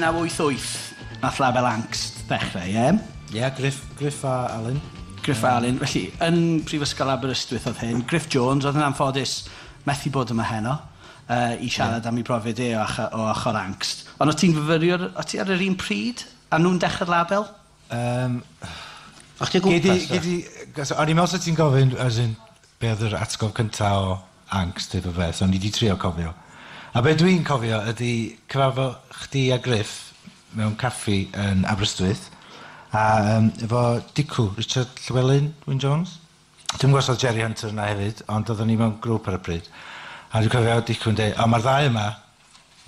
1988 nath label Ankst ddechrau, ie? Yeah? Ie, yeah, Griff a Alun. Griff a Alun. Felly, yn Prifysgol Aberystwyth oedd hyn. Griff Jones oedd yn anffodus methu bod yma heno i siarad am ei brofiad e o ochr Ankst. Ond o ti'n fyfyriwr, o ti ar yr un pryd? A nhw'n dechrau'r label? O chdi o gwmpas? O'n i'n meddwl sa ti'n gofyn, as in, be oedd yr atgof cynta o Ankst type o beth, o'n i wedi trio cofio. A be dwi'n cofio ydy cyfarfod chdi a Griff mewn caffi yn Aberystwyth, a efo Dicw, Richard Llewellyn Wyn Jones. Dwi'n gwybod os oedd Jerry Hunter yna hefyd, ond oedden ni mewn grŵp ar y pryd. A dwi'n cofio Dicw yn dweud, o, mae'r ddau yma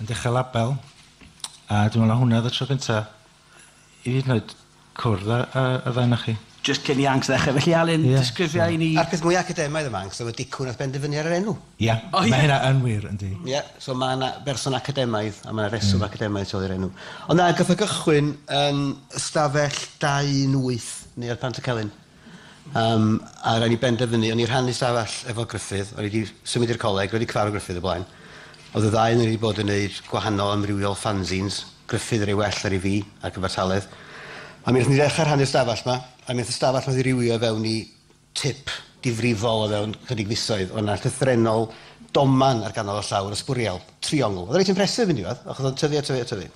yn dechrau label. A dwi'n meddwl na hwnna oedd y tro cynta i fi hyd yn oed cwrdd â ddau na chi. Just cyn i Ankst ddechrau. Felly, Alun, disgrifia i ni. A'r peth mwy academaidd yma, Ankst, oedd y Dicw nath benderfynu ar yr enw. Ie, yeah, O, ie. Mae hynna yn wir, yndi. Ie, yeah, so mae yna berson academaidd a mae yna reswm academaidd tu ôl i'r enw. Ond na, gath o gychwyn yn ystafell 218 neu ar Pantycelyn. A rhaid ni benderfynu, o'n i rhannu stafell efo Gruffydd, o'n i wedi symud i'r coleg, wedi cyfarfod Gruffydd o blaen. Oedd y ddau yn wedi bod yn gwneud gwahanol amrywiol fanzines, Gruffydd ar ei well ar ei fi, ar gyfartaledd. A mi wnaethon ni ddechrau rhannu'r stafell ma, a mi wnaeth y stafell ma ddirywio fewn i tip difrifol o fewn chydig fisoedd. Oedd yna llythrennol doman ar ganol y llawr, y sbwriel, triongl. Oedd reit impressive yn diwedd, achos oedd o'n tyfu a tyfu a tyfu.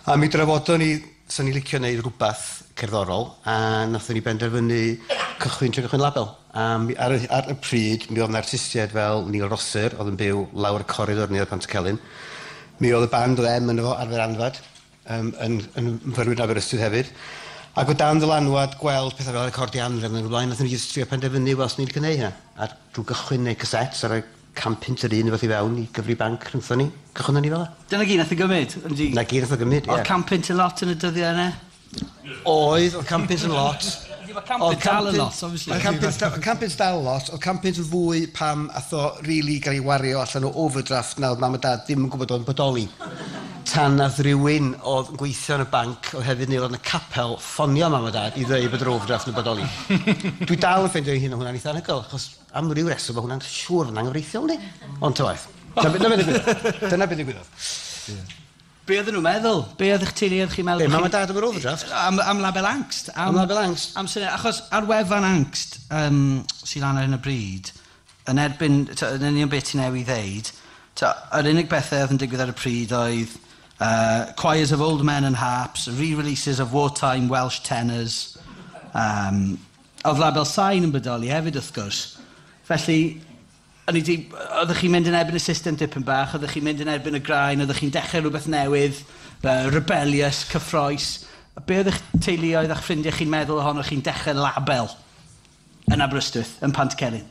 A mi drafodon ni, sa'n ni licio wneud rhywbeth cerddorol, a nathon ni benderfynu cychwyn, trio cychwyn label. A ar y pryd, mi oedd 'na artistiaid fel Neil Rosser, oedd yn byw lawr y coridor ni o'r Pantycelyn. Mi oedd y band oedd M yn efo Arfer Anfad, yn myfyrwyr Aberystwyth hefyd. Ac o dan ddylanwad gweld pethau fel recordio Anrefn yn y blaen, nathon ni jyst trio penderfynu, wel, os ni'n licio neud hynna. A drwy gychwyn neud cassettes ar y 100 punt yr un o fath i fewn i gyfri banc rhwngthon ni, cychwyn ni fel 'a. Dyna gyd nath o gymryd? Yndi? Na gyd nath o gymryd, ie. Oedd 100 punt yn lot yn y dyddiau yna? Oedd 100 punt yn lot. Mae 100 punt dal yn lot, obviously. Oedd 100 punt dal yn lot. Oedd 100 punt yn fwy pam ath o really gael ei wario allan o overdraft na oedd mam a dad ddim yn gwybod oedd yn bodoli. Tan nath rhywun oedd yn gweithio yn y banc, oedd hefyd yn aelod yn y capel, ffonio mam a dad i ddweud bod yr overdraft yn bodoli. Dwi dal yn ffeindio ei hun o hwnna'n eitha anhygoel, achos am ryw reswm mae hwnna'n siŵr yn anghyfreithiol, yndi? Ond ta waeth. Dyna beth ddigwyddodd. Dyna beth ddigwyddodd. Be oedden nhw'n meddwl? Be oedd eich teulu oedd chi'n meddwl? Be, mam a dad am yr overdraft? Am label Ankst. Am label Ankst. Am syniad, achos ar wefan Ankst, sydd lan ar hyn o bryd, yn erbyn, yn union beth ti'n newydd ddeud, yr unig bethau oedd yn digwydd ar y pryd oedd choirs of old men and harps, re-releases of wartime Welsh tenors. Oedd label Sain yn bodoli hefyd, wrth gwrs. Felly, oeddech chi'n mynd yn erbyn y system dipyn bach, oeddech chi'n mynd yn erbyn y graen, oeddech chi'n dechrau rhywbeth newydd, rebellious, cyffrous. A be oedd eich teuluoedd a'ch ffrindiau chi'n meddwl ohonoch chi'n dechrau label yn Aberystwyth, yn Pantycelyn?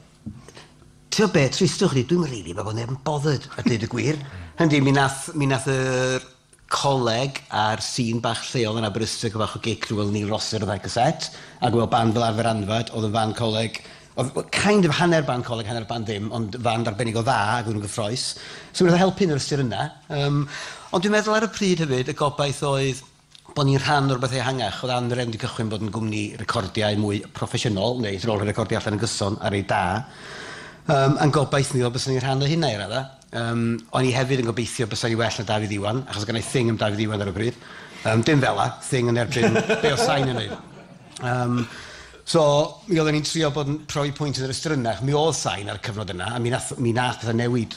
Ti'n be, tristwch chi, dwi'n rili meddwl bod neb yn bothered, a dweud y gwir. Hynny, mi nath yr coleg a'r sîn bach lleol yn Aberystwyth o bach o gic drwy weld Neil Rosser o ddau caset, a gweld band fel Arfer Anfad, oedd yn fan coleg, oedd kind of hanner band coleg, hanner band ddim, ond band arbennig o dda, ac oedd nhw'n gyffrous. So mi nath o helpu yn yr ystyr yna. Ond dwi'n meddwl ar y pryd hefyd, y gobaith oedd bod ni'n rhan o'r beth ehangach. Oedd Anrefn wedi cychwyn bod yn gwmni recordiau mwy proffesiynol, neu rôl recordiau allan yn gyson ar ei da. A'n gobaith ni oedd byswn ni'n rhan o hynna i radda. O'n i hefyd yn gobeithio byswn ni well na Dafydd Iwan, achos gen i thing am Dafydd Iwan ar y pryd. Dim fel 'a, thing yn erbyn be oedd Sain yn neud. So, mi oedden ni'n trio bod yn profi pwynt yn yr ystrynach. Mi oedd Sain ar y cyfnod yna, a mi nath pethau newid.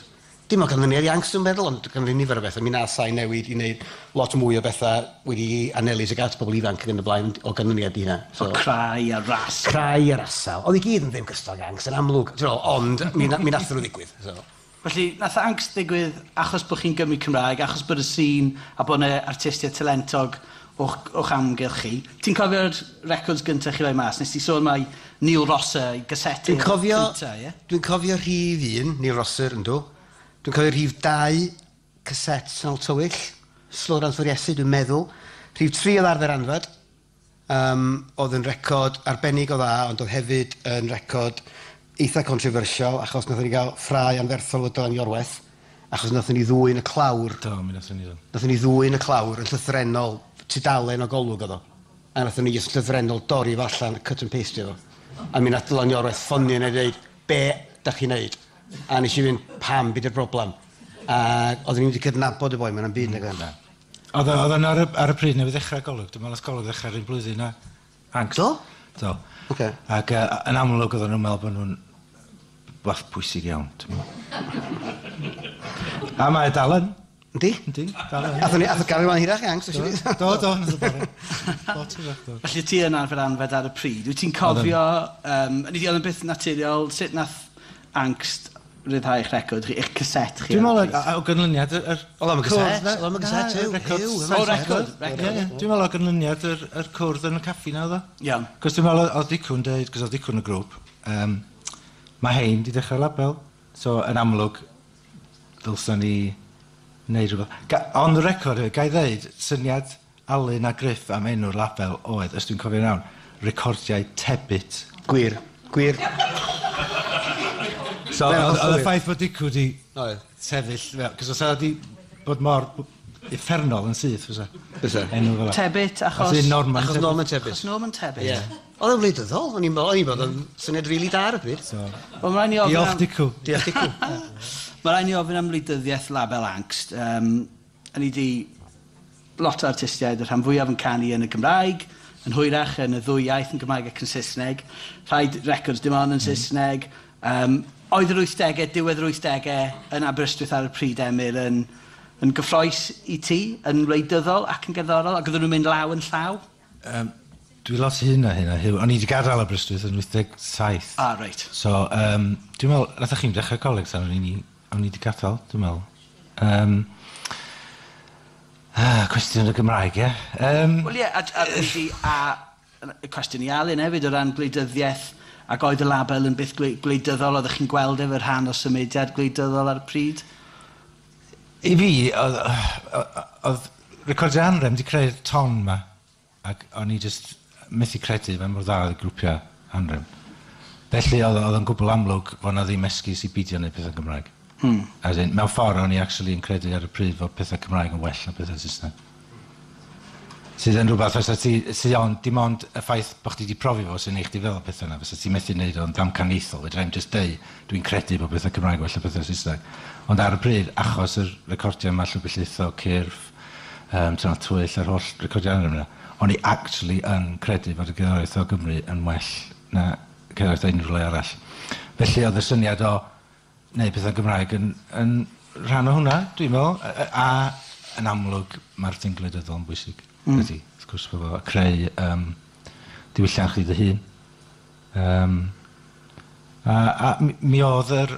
Dim o ganlyniad i Ankst, dwi'n meddwl, ond ganlyniad nifer o bethau. Mi nath Sain newid i wneud lot mwy o bethau wedi anelu tuag at bobl ifanc ac yn y blaen o ganlyniad i hynna. So, Crai a Rasal. Crai a Rasal. Oedd i gyd yn ddim gystal ag Ankst yn amlwg, ti'n meddwl, ond mi nath nhw ddigwydd. So. Felly, nath Ankst ddigwydd achos bod chi'n Gymry Cymraeg, achos bod y sîn a bod yna artistiaid talentog o'ch amgylch chi. Ti'n cofio'r records gyntaf chi roi mas? Nes ti sôn mai Neil Rosser i gasetu Dwi'n cofio, cynta, ie? Dwi'n cofio rhif 1, Neil Rosser, yndw. Dwi'n cofio rhif 2, caset Sianel Tywyll, Slow Dance for Iesu, dwi'n meddwl. Rhif 3 oedd Arfer Anfad. Oedd yn record arbennig o dda, ond oedd hefyd yn record eitha controversial, achos nathon ni gael ffrae anferthol o Dylan Iorwerth, achos nathon ni ddwyn y clawr. Do, mi nathon ni do. Nathon ni ddwyn y clawr yn llythrennol, tudalen o Golwg oedd o. A nathon ni jyst llythrennol dorri fo allan, cut and paste fo. A mi nath Dylan Iorwerth ffonio ni a dweud, "Be da chi'n neud?" A nes i fynd, "Pam, be di'r broblem?" A oedden ni'n wedi cydnabod y boi, mae'n byd nag yna. Oedd o'n ar y pryd newydd ddechrau Golwg. Dwi'n meddwl nath Golwg ddechrau'r un blwyddyn na Ankst. Do? Do. Okay. Ac yn amlwg oedden nhw'n meddwl bod nhw'n beth pwysig iawn, ti'n meddwl. A mae dal yn. Yndi? Yndi, dal yn. Ath o gario ymlaen hirach, Ankst. Do, nath o bore. Lot hirach, do. Felly ti yn arfer anfed ar y pryd. Wyt ti'n cofio, oedd yn beth naturiol, sut nath Ankst ryddhau eich record chi, eich cassette chi? Dwi'n meddwl o ganlyniad yr... Oedd o'n cassette, oedd o'n cassette, O, record. Dwi'n meddwl o ganlyniad yr cwrdd yn y caffi na oedd o. Iawn. Cos dwi'n meddwl oedd Dicw'n dweud, cos oedd Dicw'n y grŵp, mae hein di dechrau label. So, yn amlwg, ddylsan ni wneud rhywbeth. On the record, ga i ddeud, syniad Alun a Griff am enw'r label oedd, os dwi'n cofio'n iawn, Recordiau Tebyt. Gwir, gwir. So, oedd y ffaith bod Dicw di sefyll, cos os oedd di bod mor uffernol yn syth, fysa. Fysa. Enw fel 'a. Tebyt, achos... As in Norman Achos Tebbit. Norman Tebbit. Achos Norman Tebbit. Ie. Oedd o'n wleidyddol, o'n i'n meddwl, o'n syniad rili da ar y pryd. Wel, mae rhaid ni ofyn Diolch, am... Dicw. Diolch, Dicw. Mae rhaid ni ofyn am wleidyddiaeth label Ankst. O'n i di lot o artistiaid, y rhan fwyaf yn canu yn y Gymraeg, yn hwyrach yn y ddwy iaith, yn Gymraeg ac yn Saesneg. Rhaid records dim ond yn Saesneg. Oedd yr 80au, diwedd yr 80au yn Aberystwyth ar y pryd, Emyr, yn gyffrous i ti, yn wleidyddol ac yn gerddorol, ac oedden nhw'n mynd law yn llaw? Dwi lot hyn a hyn a Huw. O'n i wedi gadael Aberystwyth yn 87. Ah, reit. So, dwi'n meddwl, nath chi'n dechrau coleg tan o'n i wedi gadael, dwi'n meddwl. Cwestiwn y Gymraeg, ie. Wel ie, a cwestiwn i Alun hefyd o ran gwleidyddiaeth, ac oedd y label yn byth gwleidyddol, oeddech chi'n gweld efo rhan o symudiad gwleidyddol ar y pryd? I fi, oedd Recordiau Anrefn wedi creu'r ton ma, ac o'n i just methu credu fe mor dda oedd y grwpiau Anrefn. Felly oedd yn gwbl amlwg fod na ddim esgus i beidio wneud pethau Gymraeg. As in, mewn ffordd o'n i actually yn credu ar y pryd fod pethau Cymraeg yn well na pethau Saesneg. Sydd yn rhywbeth, fysa ti, sydd on, dim ond y ffaith bod chdi wedi profi fo sy'n neud chdi feddwl pethau yna, fysa ti'n methu wneud o'n damcaniaethol, fedra i'm just deud, dwi'n credu bod pethau Cymraeg well na pethau Saesneg. Ond ar y pryd, achos yr recordiau yma, Llwybr Llaethog, Cyrff, Tynal Twyll, a'r holl recordiau yna, o'n i actually yn credu fod y gerddoriaeth o Gymru yn well na gerddoriaeth o unrhyw le arall. Felly oedd y syniad o wneud pethau Gymraeg yn rhan o hwnna, dwi'n meddwl, a yn amlwg mae'r thing gwleidyddol yn bwysig. Ydy, wrth gwrs, bod o creu diwylliant chdi dy hun. A mi oedd yr...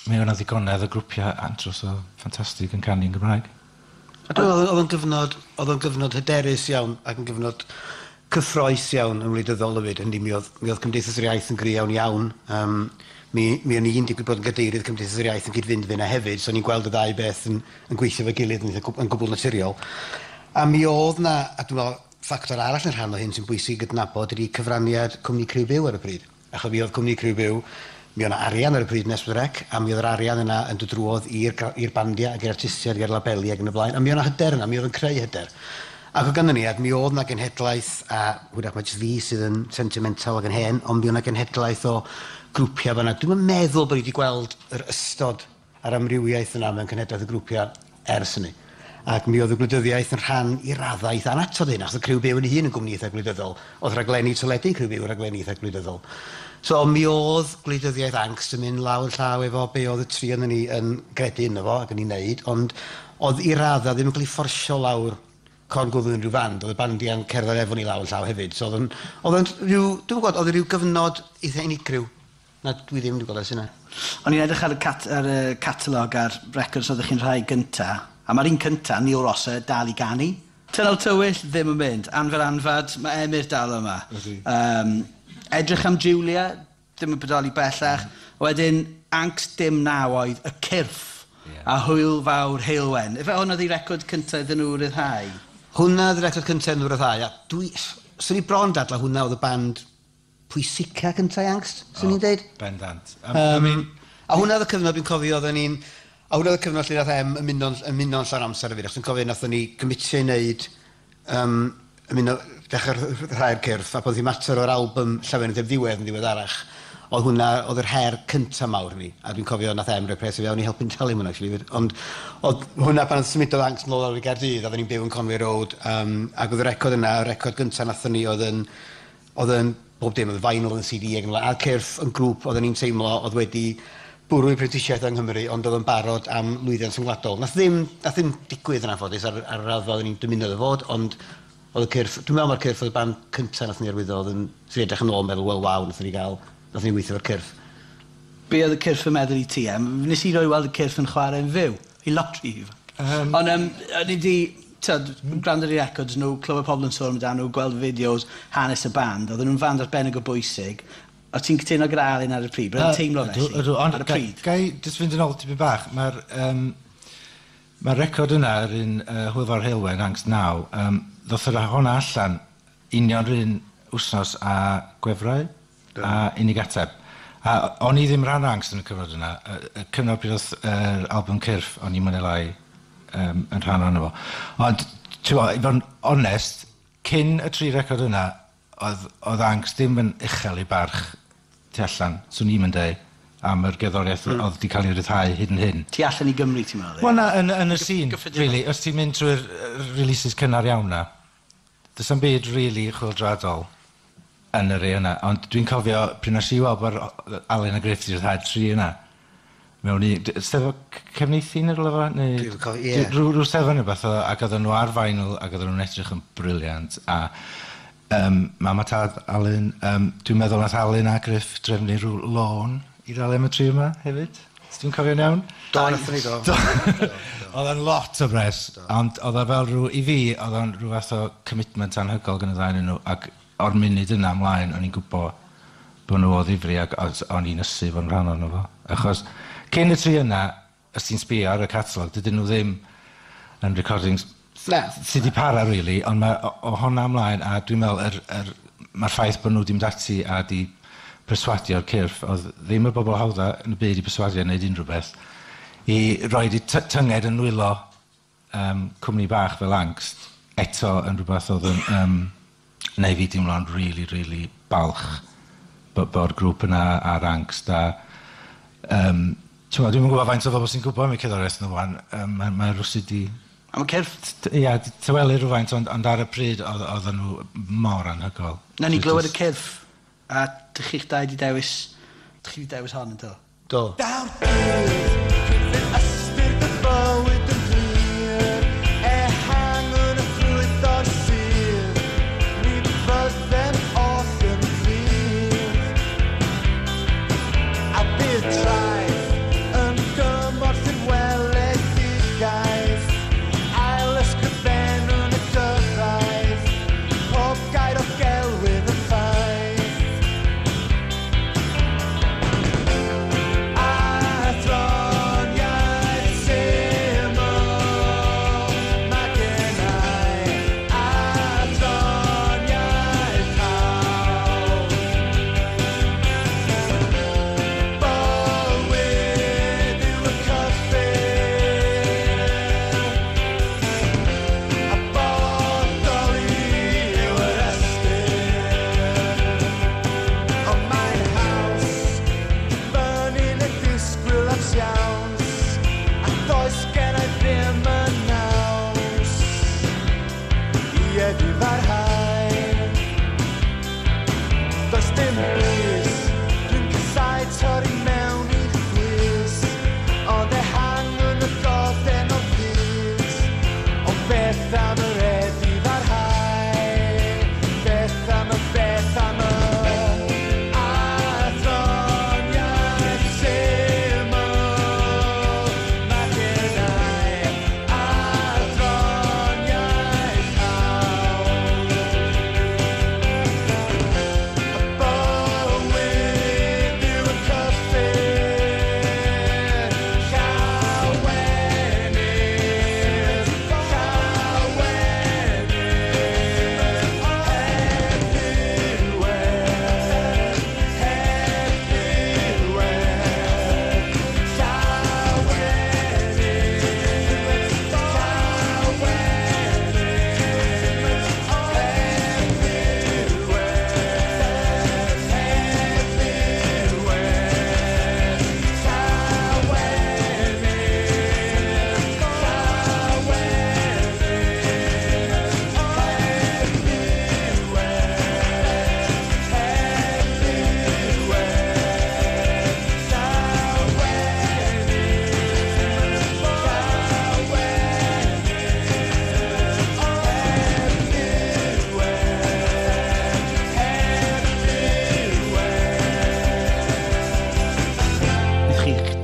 mi oedd 'na ddigonedd o grwpiau andros o ffantastig yn canu yn Gymraeg. A dwi'n meddwl, oedd o'n gyfnod hyderus iawn ac yn gyfnod cyffrous iawn yn wleidyddol hefyd. Yndi, mi oedd Cymdeithas yr Iaith yn gry iawn iawn. Mi o'n i'n digwydd bod yn gadeirydd Cymdeithas yr Iaith yn cyd-fynd fyna hefyd, so o'n i'n gweld y ddau beth yn gweithio efo'i gilydd yn gwbl naturiol. A mi oedd na, a dwi'n meddwl, ffactor arall yn rhan o hyn sy'n bwysig gydnabod ydy cyfraniad Cwmni Criw Byw ar y pryd. Achos mi oedd Cwmni Criw Byw, mi oedd 'na arian ar y pryd yn S4C, a mi oedd yr arian yna yn dod drwodd i'r bandiau ac i'r artistiaid, i'r labeli ac yn y blaen. A mi oedd 'na hyder yna, mi oedd yn creu hyder. Ac o ganlyniad, mi oedd 'na genhedlaeth, a hwyrach mae jyst fi sydd yn sentimental ac yn hen, ond mi oedd 'na genhedlaeth o grwpiau fan'na. Dwi'm yn meddwl bod ni wedi gweld yr ystod a'r amrywiaeth yna mewn cenhedlaeth o grwpiau ers hynny. Ac mi oedd y gwleidyddiaeth yn rhan i raddau eitha annatod hyn, achos y Criw Byw yn ei hun yn gwmni eitha gwleidyddol. Oedd rhaglenni teledu Criw Byw yn rhaglenni eitha gwleidyddol. So mi oedd gwleidyddiaeth Ankst yn mynd law yn llaw efo be oedd y tri ohonon ni yn gredu ynddo fo ac yn ei wneud, ond oedd i raddau ddim yn cael ei fforsio lawr corn gwddw unrhyw fand, oedd y bandiau'n cerdded efo ni law yn llaw hefyd. So oedd o'n rhyw, dwi'n gwybod, oedd rhyw gyfnod eitha unigryw na dwi ddim wedi gweld ers hynna. O'n i'n edrych ar y catalog a'r records oeddech chi'n rhai gynta, a mae'r un cynta, Neil Rosser, dal i ganu. Tynal Tywyll ddim yn mynd. Anfer Anfad, mae Emyr dal yma. Edrych am Julia, ddim yn bodoli bellach. Wedyn, Ankst dim naw oedd y Cyrff a Hwyl Fawr Heulwen. Ife hwnna oedd ei record cyntaf iddyn nhw ryddhau? Hwnna oedd y record cyntaf iddyn nhw ryddhau. Swn i bron dadlau hwnna oedd y band pwysica cyntaf i Ankst, swn i'n deud. Bendant. A hwnna oedd y cyfnod dwi'n cofio oedden ni'n... A hwnna oedd y cyfnod lle nath Em ymuno'n llawn amser hefyd, achos dwi'n cofio nathon ni gymitio i wneud, ymuno, dechrau rhai'r Cyrff, a bod hi'n mater o'r album Llawenydd Heb Ddiwedd yn ddiweddarach. Oedd hwnna, oedd yr her cynta mawr ni. A dwi'n cofio nath Em roi pres i fewn i helpu'n talu hwnna, actually. Ond oedd hwnna pan oedd symudodd Ankst nôl lawr i Gaerdydd, oedden ni'n byw yn Conway Road, ac oedd y record yna, y record gynta nathon ni oedd yn bob dim, oedd vinyl yn CD ac yn a Cyrff yn grŵp oedden ni'n teimlo oedd wedi bwrw i prentisiaeth yng Nghymru, ond oedd yn barod am lwyddiant rhyngwladol. Nath ddim digwydd yn anffodus ar y raddfa oedden ni'n dymuno iddo fod, ond oedd y Cyrff, dwi'n meddwl mae'r Cyrff oedd y band cyntaf nath ni arwyddo, oedd yn, sy'n edrych yn ôl yn meddwl, wel, waw, nath ni weithio efo'r Cyrff. Be oedd y Cyrff yn meddwl i ti, Em? Nes i roi weld y Cyrff yn chwarae'n fyw, i lot rhy ifanc. Ond o'n i di, tyd, gwrando ar i records nhw, clywed pobl yn sôn amdano nhw, gweld fideos, hanes y band. Oedden nhw'n fand arbennig o bwysig. O ti'n cytuno gyda Alun ar y pryd? Bydd yn teimlo felly Ydw, ond ar y pryd? Ga i jyst fynd yn ôl tipyn bach? Mae'r ma record yna, yr un Hwyl Fawr Heulwen, Ankst 9, ddoth yr hwnna allan union rhywun wsnos a Gwefrau a Unig Ateb. A o'n i ddim rhan o Ankst yn y cyfnod yna. Y cyfnod pryd oedd yr album Cyrff, o'n i mwy neu lai yn rhan ohono fo. Ond, ti'n gwbod, i fod yn onest, cyn y tri record yna, oedd Ankst ddim yn uchel i barch tu allan, swn i'n mynd deud, am yr gerddoriaeth oedd wedi cael ei ryddhau hyd yn hyn. Tu allan i Gymru, ti'n meddwl? Wel na, yn y scene, Gyffredinol. Really, os ti'n mynd trwy'r releases cynnar iawn na, does 'na'm byd really chwyldroadol yn yr rei yna. Ond dwi'n cofio, pryd nes i weld bod Alun a Griff wedi rhyddhau tri yna, mewn i... Steddfod Cefneithin neu rhywle fel 'na? Neu, Dwi'n cofio, ie. Rhyw steddfod neu beth, ac oedden nhw ar vinyl, ac oedden nhw'n edrych yn brilliant. A mam a tad Alun, dwi'n meddwl nath Alun a Griff drefnu rhyw lôn i ddal am y tri yma hefyd. Os dwi'n cofio'n iawn? Do, nathon ni do. Oedd o'n lot o bres, ond oedd o fel rhyw, i fi, oedd o'n rhyw fath o commitment anhygoel gan y ddau ohonyn nhw, ac o'r munud yna ymlaen, o'n i'n gwybod bod nhw o ddifri ac o'n i'n ysu fo'n rhan ohono fo. Achos cyn y tri yna, os ti'n sbio ar y catalog, dydyn nhw ddim yn recordings Na. sydd wedi para, really, ond mae o honna ymlaen, a dwi'n meddwl, mae'r ffaith bod nhw wedi mynd ati a di perswadio'r Cyrff, oedd ddim y bobl hawdda yn y byd i perswadio wneud unrhyw beth, i roi i tynged yn nwylo cwmni bach fel Ankst, eto yn rhywbeth oedd yn neu fi deimlo'n really, really balch bod grŵp yna ar Ankst a ti'n gwbod, dwi'm yn gwybod faint o bobl sy'n gwybod am eu cerddoriaeth nhw wan, mae rwsut di Am y Cyrff? Ia, di tawelu rhywfaint, ond ar y pryd oedden nhw mor anhygoel. Na ni glywed y Cyrff, a dych chi'ch dau di dewis, dych chi di dewis hon yn do? Do. Daw'r dydd, pryd fydd ystyr dy bywyd yn glir, ehangwn y ffrwyth o'r sir, mi fyddem oll yn rhydd. A bydd traeth yn gymorth i'r weledigaeth, ail ysgrifennwn y gyfraith, pob gair o gelwydd yn ffaith. A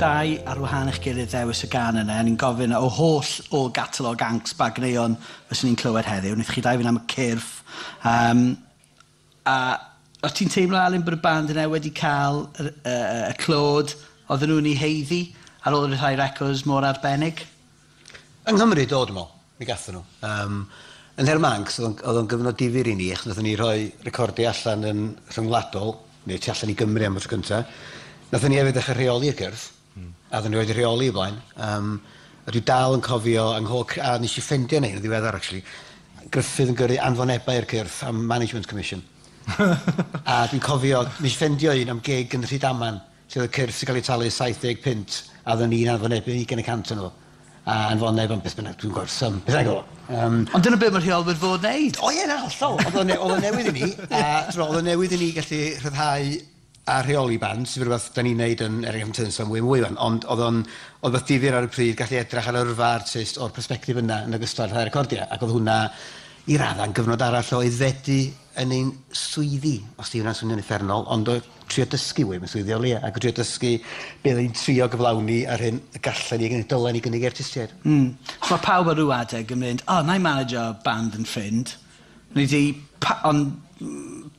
Dau ar wahân i'ch gilydd ddewis y gân yna, a ni'n gofyn o holl o gatalog Ankst ba ganeuon fyswn ni'n clywed heddiw. Wnaeth chi dau fynd am y Cyrff. A o ti'n teimlo, Alun, bod y band yna wedi cael y clod oedden nhw'n ei haeddu ar ôl rhyddhau records mor arbennig? Yng Nghymru, do, dwi'n meddwl. Mi gathon nhw. Yn nhermau Ankst, oedd o'n gyfnod difyr i ni, achos wnaethon ni rhoi recordiau allan yn rhyngwladol, neu tu allan i Gymru am y tro cyntaf. Nathon ni hefyd ddechrau rheoli y cyrff, a oedden ni wedi rheoli o blaen. A dwi dal yn cofio, a nes i ffeindio neu yn ddiweddar, actually, Gruffydd yn gyrru anfonebau i'r cyrff am Management Commission. A dwi'n cofio, nes i ffeindio un am gig yn Rhydaman, lle oedd y cyrff sy'n cael ei talu 70 punt, a oedden ni'n anfonebu 20% yn nhw. A anfoneb am beth bynnag, dwi'n gwybod, sum, beth bynnag oedd o. Ond dyna beth mae'r rheolwyr fod wneud. O ie, na, hollol. Oedd o'n newydd i ni, a oedd o'n newydd i ni gallu rhyddhau a rheoli band, sydd rhywbeth da ni'n neud yn er enghraifft Turnstile mwy mwy wan, ond oedd beth difyr ar y pryd gallu edrych ar yrfa artist o'r persbectif yna yn ogystal â rhyddhau recordiau, ac oedd hwnna i radda'n gyfnod arall o aeddfedu yn ein swyddi, os di hwnna'n swnio'n uffernol, ond o trio dysgu mwy mewn swyddi o leia, ac o trio dysgu be oedden ni'n trio gyflawni ar hyn y gallen ni, dylen ni gynnig i artistiaid. So mae pawb ar ryw adeg yn mynd, "O, oh, na i manager band yn ffrind." Ni di, ond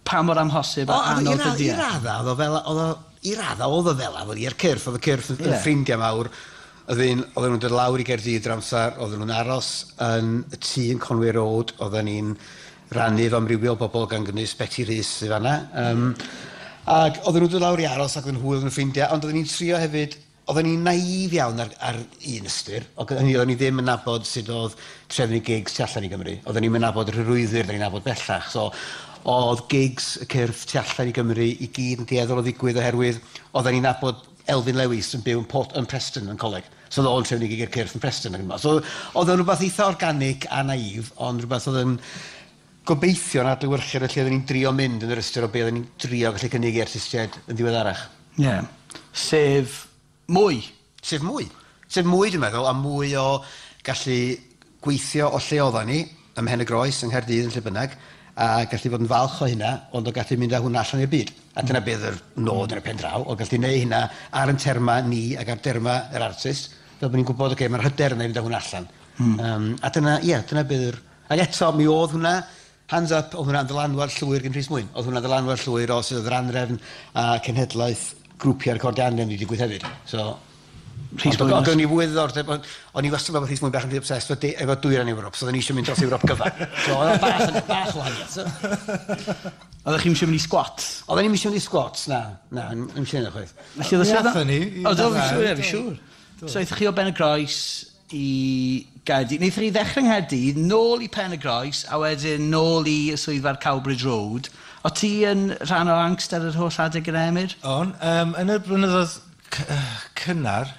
pa mor amhosib a anodd ydi e? I radda, oedd o fel, oedd o, i radda, oedd o fel oedd i'r cyrff, oedd y cyrff yn ffrindiau mawr, oedden nhw'n dod lawr i Gaerdydd drwy amser, oedden nhw'n aros yn y tŷ yn Conway Road, oedden ni'n rannu efo amrywiol bobl gan gynnwys Betty Rhys sydd fanna. Ac oedden nhw'n dod lawr i aros ac oedden nhw'n hwyl yn ffrindiau, ond oedden ni'n trio hefyd, oedden ni'n naif iawn ar un ystyr, oedden ni ddim yn nabod sut oedd trefnu gigs tu allan i Gymru, oedden ni'n nabod yr hyrwyddwyr, oedden ni'n nabod bellach, so oedd gigs y cyrff tu allan i Gymru i gyd yn dueddol o ddigwydd oherwydd oedden ni'n nabod Elfyn Lewis yn byw yn Preston yn coleg. So oedd o'n trefnu gig i'r cyrff yn Preston. Ac yn So oedd o'n rhywbeth eitha organic a naif, ond rhywbeth oedd yn gobeithio yn adlewyrchu ar y lle oedden ni'n drio mynd yn yr ystyr o be oedden ni'n drio gallu cynnig i artistiaid yn ddiweddarach. Ie. Yeah. Sef mwy. Sef mwy. Sef mwy, dwi'n meddwl, a mwy o gallu gweithio o lle oedden ni, ym Mhen y Groes, yng Nghaerdydd, yn lle bynnag, a gallu fod yn falch o hynna, ond o gallu mynd â hwnna allan i'r byd. A dyna beth yr nod yn y pen draw, o gallu neud hynna ar yn terma ni ac ar derma yr artist, fel bod ni'n gwybod, okay, mae'r hyder yna i fynd â hwnna allan. A dyna, ie, dyna beth yr. Ac eto, mi oedd hwnna, hands up, oedd hwnna'n ddylanwad llwyr gen Rhys Mwyn. Oedd hwnna'n ddylanwad llwyr o sydd oedd yr anrefn a cenhedlaeth grwpiau recordiau anrefn wedi digwydd hefyd. So, Rhys Mwyn. Ond o'n i fwy ddiddordeb, o'n i wastad yn meddwl bod Rhys Mwyn bach yn rhy obsessed efo dwyrain Ewrop, so oedden ni eisiau mynd dros Ewrop gyfan. So oedd o'n bach o wahaniaeth. So. Oeddech chi'n eisiau mynd i squats? Oedden ni'n eisiau mynd i squats, na, ddim eisiau mynd chwaith. Felly oedd y Mi swyddfa- athon ni O, do, i fi siŵr, ie, fi siŵr. So aethoch chi o Ben y Groes i Gaerdydd. Wnaethoch chi ddechrau yng Nghaerdydd, nôl i Pen y Groes, a wedyn nôl i y swyddfa'r Cowbridge Road. O ti yn rhan o Ankst ar yr holl adeg yn Emyr? On, yn y blynyddoedd cynnar,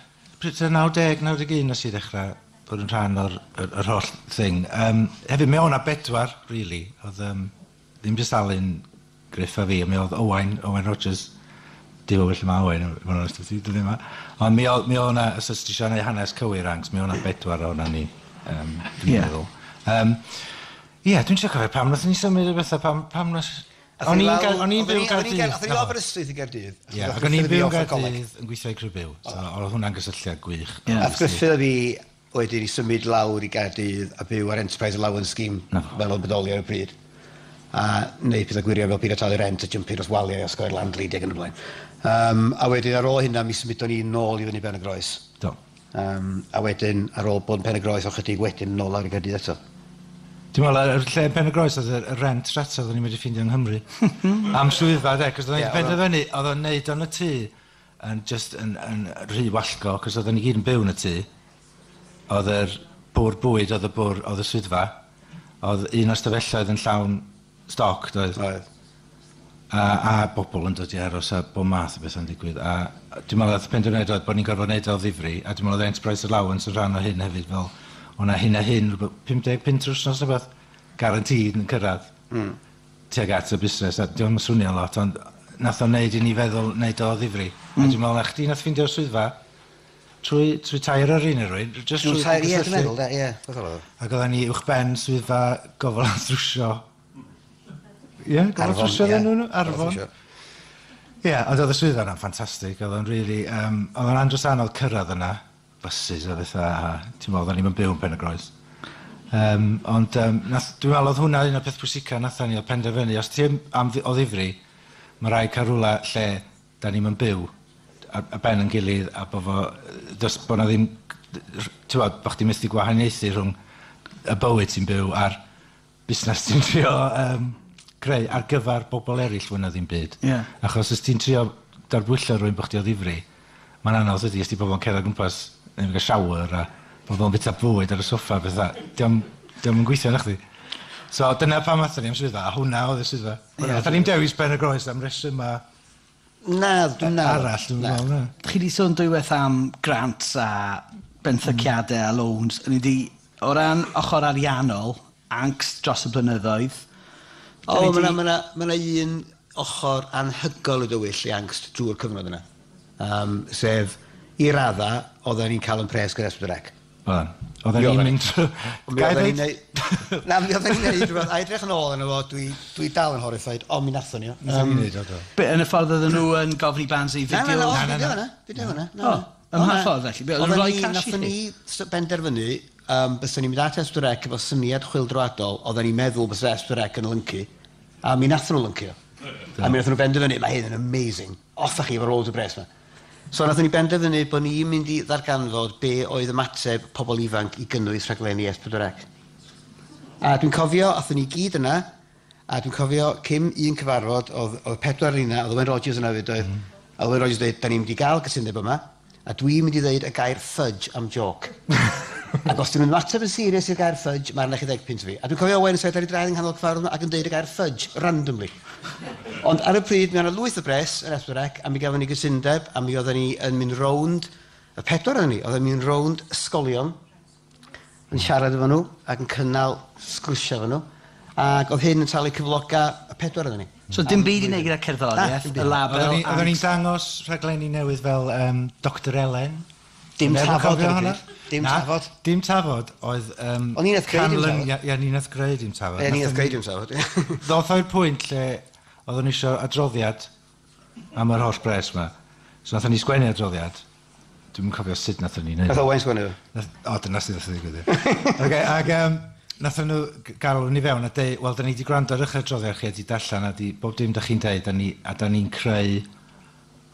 pryd 90, 91 nes i ddechrau bod yn rhan o'r yr holl thing. Hefyd, mi oedd 'na bedwar, really. Oedd ddim jyst Alun, Griff a fi, mi oedd Owain Rogers, Dim o felly mae Owain, mae'n onest i ti, dyddiau yma. Ond mi oedd 'na, os oes ti eisiau gwneud hanes cywir Ankst, mi oedd 'na bedwar o'na ni, dwi'n meddwl. Ie, dwi'n trio cofio pam nath ni symud y bethau, pam nas. O'n i'n byw yn Gaerdydd. Athyn ni lawr Aberystwyth i Gaerdydd. Ie, ac o'n i'n byw yn Gaerdydd yn gweithio i Criw Byw. So oedd hwnna'n gysylltiad gwych. Ie. Ath Gruffydd a fi wedyn i symud lawr i Gaerdydd a byw ar Enterprise Allowance Scheme Na fo. fel oedd bodoli ar y pryd. A neud pethau gwirion fel peidio talu rent a jumpio dros waliau a osgoi'r landlady ac yn y blaen. A wedyn ar ôl hynna mi symudon ni nôl i fyny Ben y Groes. Do. A wedyn ar ôl bod yn Pen y Groes o chydig wedyn nôl lawr i Gaerdydd eto. Dwi'n meddwl, yr lle yn Pen y Groes oedd y rent rhataf oedden ni'n medru ffeindio yng Nghymru. Am swyddfa, de, cos oedden ni'n penderfynu, oedd o'n neud o'n y tŷ yn just yn rhy wallgo, cos oedden ni gyd yn byw yn y tŷ. Oedd yr bwr bwyd, oedd y bwr, oedd y swyddfa. Oedd un o'r stafelloedd yn llawn stoc, doedd? Oedd. A bobl yn dod i aros a bob math o beth yn digwydd. A dwi'n meddwl oedd penderfyniad oedd bod ni'n gorfod neud o ddifri, a dwi'n meddwl oedd Enterprise Allowance yn rhan o hyn hefyd, fel o'na hyn a hyn, rhywbeth 50 punt yr wythnos neu beth, guaranteed yn cyrraedd tuag at y busnes. A diolch yn swnio lot, ond nath o'n neud i ni feddwl neud o ddifri. A dwi'n meddwl na chdi nath ffeindio'r swyddfa trwy tair yr un rwy'n. Just Trwy tair, ie, dwi'n cysylltu. meddwl, de, ie. Hollol oedd o. Ac oedden ni uwchben swyddfa gofal a thrwsio. Ie, gofal a Arfon, trwsio ie. oedden nhw? Gofal a Arfon. Thrwsio. Ie, yeah, ond oedd y swyddfa yna'n ffantastig. Oedd o'n really... oedd o'n andros anodd cyrraedd yna, buses a fatha, a ti'n meddwl, oedden ni'n byw yn Pen y Groes. Ond dwi'n meddwl oedd hwnna un o'r peth pwysica nathon ni oedd penderfynu. Os ti am o ddifri, mae rhaid cael rhywle lle da ni'n byw a ben yn gilydd a bod fo, bod na ddim, ti'n bod, bod chdi'n methu gwahaniaethu rhwng y bywyd ti'n byw a'r busnes ti'n trio creu ar gyfer bobl eraill fwy na ddim byd. Yeah. Achos os ti'n trio darbwyllo rhywun bod chdi o ddifri, mae'n anodd ydy, os di bobl yn cerdded gwmpas, yn cael shower a bobl yn bwyta bwyd ar y soffa, bethau. Dio'm yn gweithio na chdi. So dyna pam athon ni am swyddfa, a hwnna oedd y swyddfa. Yeah. Nathon ni'n dewis Pen y Groes am reswm a Na, dwi'n na. Arall, dwi'n meddwl, na. Chi di sôn dwywaith am grants a benthyciadau a loans. Ni di, o ran ochr ariannol, angst dros y blynyddoedd. O, mae yna un ochr anhygoel o dywyll i angst drwy'r cyfnod yna. Sef, i radda, oedden ni'n cael yn pres gyda S4C. Oedden. Oedden ni'n mynd trwy... Mi oedden ni'n neud... Na, mi oedden ni'n neud rhywbeth. A edrych yn ôl yno fo, dwi dal yn horrified, ond mi nathon ni o. Nathon ni'n neud o, do. Be, yn y ffordd oedden nhw yn gofyn i bands i fideo? Na, na, na, fideo yna. O, ym mha ffordd felly? Be, oedden nhw'n rhoi cash i chi? Nathon ni benderfynu, byswn ni'n mynd at S4C efo syniad chwyldroadol, oedden ni'n meddwl bysa S4C yn lyncu, a mi nathon nhw lyncu o. A mi nathon nhw benderfynu, mae hyn yn amazing, off â chi efo loads o bres yma. So nathon ni benderfynu bod ni'n mynd i ddarganfod be oedd ymateb pobl ifanc i gynnwys rhaglenni S4C. A dwi'n cofio, athon ni gyd yna, a dwi'n cofio cyn un cyfarfod, oedd pedwar yna, oedd Owen Rogers yna fyd, oedd Owen Rogers dweud, da ni'n mynd i gael cytundeb yma, a dwi'n mynd i ddeud y gair fudge am joc. Ac os dyn nhw'n ymateb yn serious i'r gair fudge, mae'r arna chi 10 punt fi. A dwi'n cofio Owen yn sefyll ar ei draed yng nghanol cyfarfod yma ac yn deud y gair fudge, randomly. Ond ar y pryd, mi oedd 'na lwyth o bres yn S4C, a mi gafon ni gytundeb, a mi oedden ni yn mynd rownd, y pedwar oedden ni, oedden ni'n mynd rownd ysgolion, yn siarad efo nhw, ac yn cynnal sgwrsio efo nhw, ac oedd hyn yn talu cyfloga y pedwar oedden ni. So dim byd i wneud gyda cerddoriaeth, y label... Oedden ni'n dangos rhaglenni newydd fel Dr Elen. Dim Tafod ar y pryd. Dim Tafod. Dim Tafod oedd... O'n i'n greu Dim Tafod. Ie, ni'n greu Dim Tafod. Ie, ni'n greu Dim Tafod. Ddoth o'r pwynt lle oedden ni eisiau adroddiad am yr holl bres yma. So nathon ni sgwennu adroddiad. Dwi'm yn cofio sut nathon ni wneud. Nath Owen sgwennu fo? O, dyna sut nath o ddigwydd. Ac nathon nhw galw ni fewn a deud, wel, da ni wedi gwrando ar eich adroddiad chi a di darllen a di bob dim da chi'n deud a da ni'n creu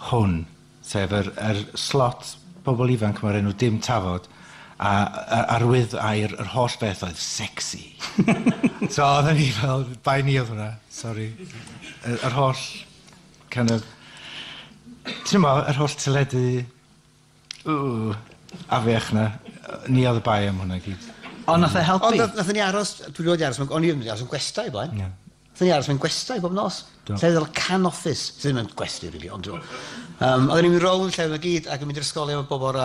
hwn, sef yr slot bobl ifanc mae'r enw Dim Tafod, a arwydd air yr holl beth oedd sexy. So oedden ni fel, bai ni oedd hwnna, sorry. Yr holl, kind of, ti'n mo, yr holl teledu, afiach na, ni oedd y bai am hwnna gyd. Ond nath e helpu? Ond nathon ni aros, dwi wedi aros, o'n i wedi aros yn gwestai blaen. Nathon ni aros mewn gwestai bob nos. Lle oedd fel can office, sydd ddim yn gwesty, really, ond dwi'n oedden ni'n mynd rownd lle oedd gyd ac yn mynd i'r ysgolion bob bore.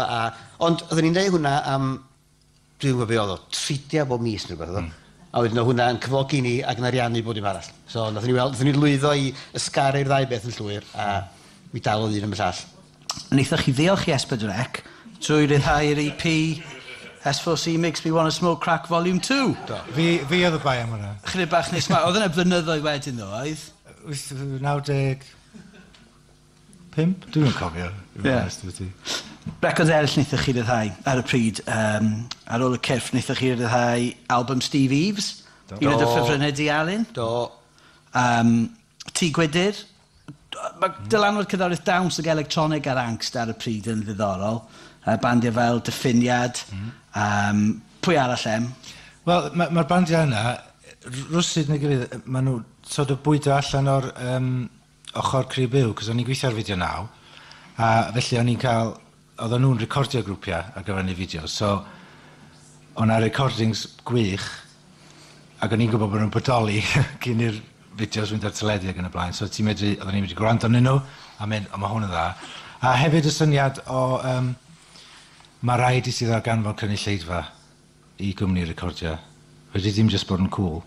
Ond oedden ni'n neud hwnna am, dwi'n gwybod be oedd o, 3 bob mis neu rhywbeth oedd o. A wedyn oedd hwnna yn cyflogi ni ac yn ariannu bod dim arall. So nathon ni weld, nathon ni lwyddo i ysgaru'r ddau beth yn llwyr a mi dalodd un am y llall. Wnaethoch chi ddiolch i S4C trwy ryddhau'r EP S4C Makes Me Wanna Smoke Crack Volume 2. Do. Fi oedd y bai am hwnna. Chydig bach nes ma. Oedd yna blynyddoedd wedyn ddo, oedd? 95? Dwi'n cofio. Ie. Records eraill wnaethoch chi ryddhau ar y pryd. Ar ôl y Cyrff wnaethoch chi ryddhau album Steve Eaves. Do. Un o dy ffefrynnau di, Alun. Do. Tŷ Gwydyr. Mae dylanwad cerddoriaeth dawns ag electronig ar angst ar y pryd yn ddiddorol. Bandiau fel Diffiniad. Pwy arall em? Wel, mae'r bandiau yna, rwsyd neu gilydd, maen nhw sort of bwydo allan o'r ochr Cri Byw, cos o'n i'n gweithio ar Fideo 9, a felly o'n i'n cael, oedden nhw'n recordio grwpiau ar gyfer ni fideo, so o'na recordings gwych, ac o'n i'n gwybod bod nhw'n bodoli cyn i'r fideos fynd ar teledu ac yn y blaen, so ti'n medru, oedden ni'n medru gwrando arnyn nhw, a mynd, o, mae hwn yn dda. A hefyd y syniad o, mae rhaid i ti ddarganfod cynulleidfa i gwmni recordio. Wedi ddim jyst bod yn cool.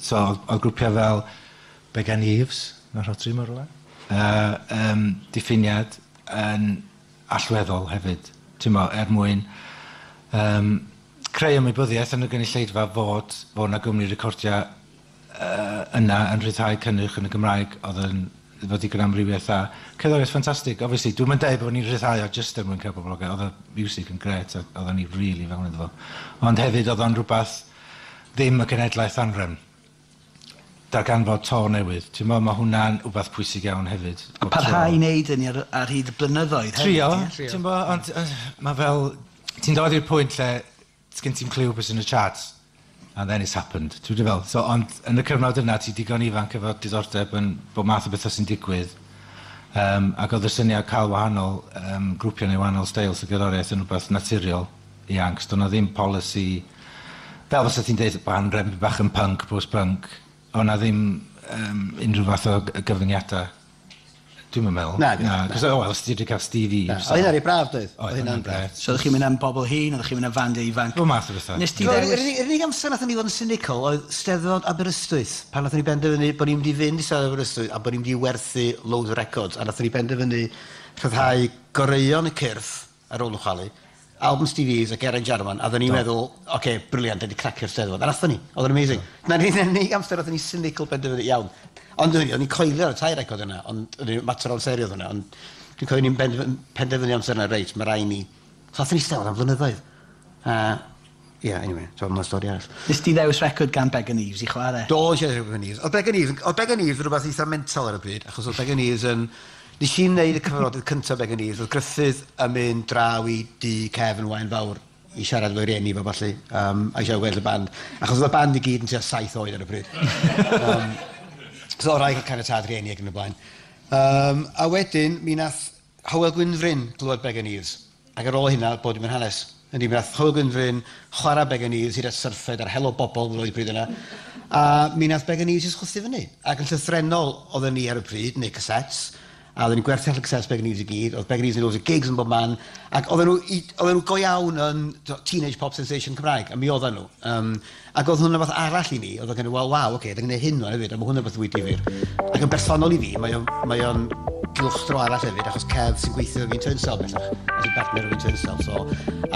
So, oedd grwpiau fel Began Eves, na Rhodri mor rhywle. Diffiniad yn allweddol hefyd, ti'n mo, er mwyn creu ymwybyddiaeth yn y gynulleidfa fod na gwmni recordio yna yn rhyddhau cynnyrch yn y Gymraeg oedd yn efo digon amrywiaeth a cerddoriaeth ffantastig. Obviously, dwi'n mynd deud bod ni'n rhyddhau o just er mwyn cael boblogaidd. Oedd y music yn gret, a oedden ni really fewn iddo fo. Ond hefyd oedd o'n rhywbeth ddim y genedlaeth anrefn. Darganfod to newydd. Ti'n meddwl, mae hwnna'n rhywbeth pwysig iawn hefyd. A parhau i wneud hynny ar hyd y blynyddoedd hefyd. Trio, ti'n bo, ond mae fel... Ti'n dod i'r pwynt lle sgyn ti'n cliw beth sy'n y charts, and then it's happened. Ti'n fel, so, ond yn y cyfnod yna, ti digon ifanc efo diddordeb yn bod math o bethau sy'n digwydd. Ac oedd y syniad cael wahanol grwpiau neu wahanol styles o gerddoriaeth yn rhywbeth naturiol i Ankst. Doedd 'na ddim policy, fel fysa ti'n deud, band bach yn punk, post-punk, oedd 'na ddim unrhyw fath o gyfyngiadau. Dwi'm yn meddwl. Na. Cos, o, wel, os ti wedi cael Steve Eaves. Oedd hynna'n rhy braf, doedd? Oedd hynna'n braf. So oeddech chi'n mynd am bobl hŷn, oeddech chi'n mynd am fandiau ifanc? Bob math o bethau. Nes ti Yr ddewis... unig amser nathon ni fod yn cynical oedd Steddfod Aberystwyth. Pan nathon ni benderfynu bod ni'n mynd i fynd i Steddfod Aberystwyth a bod ni'n mynd i werthu loads o records. A nathon ni benderfynu rhyddhau goreuon y Cyrff ar ôl nhw chwalu, album Steve Eaves a Geraint Jarman, a oedden ni'n meddwl, oce, okay, brilliant, wedi cracio'r Steddfod. A nathon ni, oedd yn amazing. Na, ni'n unig amser nathon ni cynical benderfynu, iawn. Ond o'n i'n coelio ar y tair record yna, ond o'n i'n mater o amseru oedd hwnna, ond dwi'n cofio ni'n penderfynu amser yna, reit, mae rai ni. So nathon ni Steddfod am flynyddoedd. Yeah, anyway, so mae'n stori arall. Nes ti ddewis record gan Began Eaves i chwarae? Do, eisiau Began Eaves. Oedd Began Eaves yn rhywbeth eitha mental ar y pryd, achos oedd Began Eaves yn... Nes i'n neud y cyfarfodydd cyntaf Began Eaves, oedd Gruffydd yn mynd draw i dŷ Cefn Waun Fawr i siarad efo'i rieni fo falle, a i siarad gweddill y band. Achos oedd y band i gyd yn tua 7 oed ar y pryd. So oedd rhaid cael caniatâd rieni ac yn y blaen. A wedyn, mi nath Hywel Gwynfryn glywed Began Eaves. Ac ar ôl hynna, bod dim yn hanes. Yndi, mi nath Hywel Gwynfryn chwarae Began Eaves hyd at syrffed ar helo bobl yn oed pryd yna. A mi nath Began Eaves jyst chwythu fyny. Ac yn llythrennol oedden ni ar y pryd, neu cassettes, a oedden ni'n gwerthu allan cassettes Began Eaves i gyd, oedd Began Eaves yn loads o gigs yn bob man, ac oedden nhw go iawn yn teenage pop sensation Cymraeg, a mi oedden nhw. Ac oedd hwnna fath arall i ni, oedd o'n well, waw, oce, okay, dyn ni'n gwneud hyn o'n hefyd, a mae hwnna beth fwy difyr. Ac yn bersonol i fi, mae o'n gylchdro arall hefyd, achos Kev sy'n gweithio fi'n Turnstile bellach, a sy'n partner fi'n Turnstile, so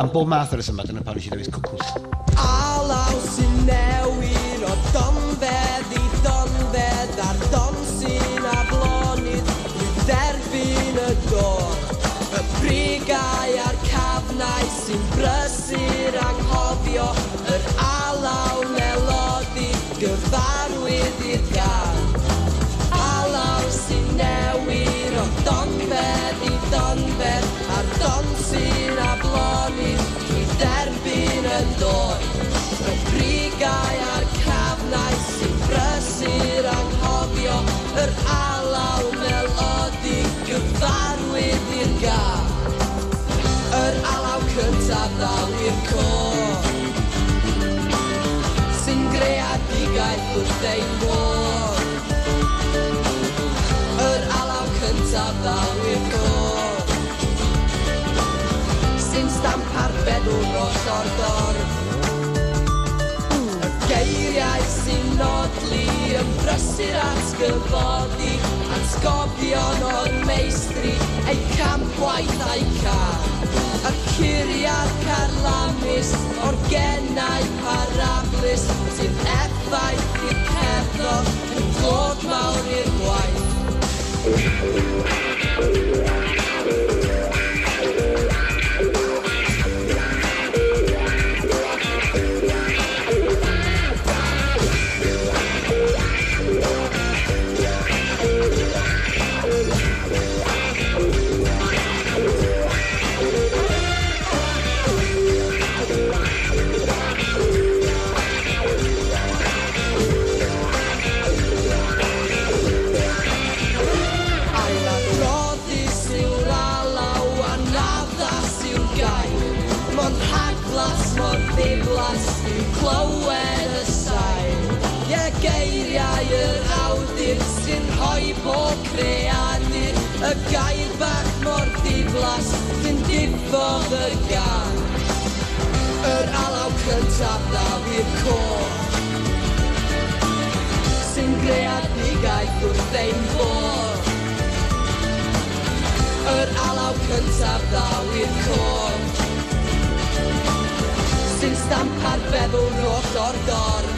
am bob math o'r resymau, dyna pam nes i ddewis Cwcws. Alaw sy'n newid o donfedd i donfedd a'r don sy'n aflonydd drwy derbyn y dor. Y brigau a'r cafnau sy'n brysur anghofio yr alaw melodi gyfarwydd i'r gan. Alaw sy'n newid o donfedd i donfedd a'r don sy'n aflonydd drwy derbyn y dor. Y brigau a'r cafnau sy'n brysur anghofio yr alaw melodi gyfarwydd i'r gan. Yr alaw cyntaf ddaw i'r côr sy'n greadigaeth wrth ei môr. Yr alaw cyntaf ddaw i'r côr sy'n stamp ar feddwl oll o'r dorf. Y geiriau sy'n nodli yn brysur atgyfodi, atgofion o'r meistri, eu campwaith a'u car. Y curiad carlamus o'r gennau parablus sy'n effaith i'r cerddor yn glod mawr i'r gwaith. Ailadroddus yw'r alaw anaddas yw'r gair, mor rhagflas, mor ddiflas yw clywed y sain. Ie, geiriau yr awdur sy'n rhoi pob creadur, y gair bach mor ddiflas sy'n diffodd y gan. Yr alaw cyntaf ddaw i'r côr sy'n greadigaeth wrth ein bodd. Yr alaw cyntaf ddaw i'r côr sy'n stamp ar feddwl roll o'r dorf.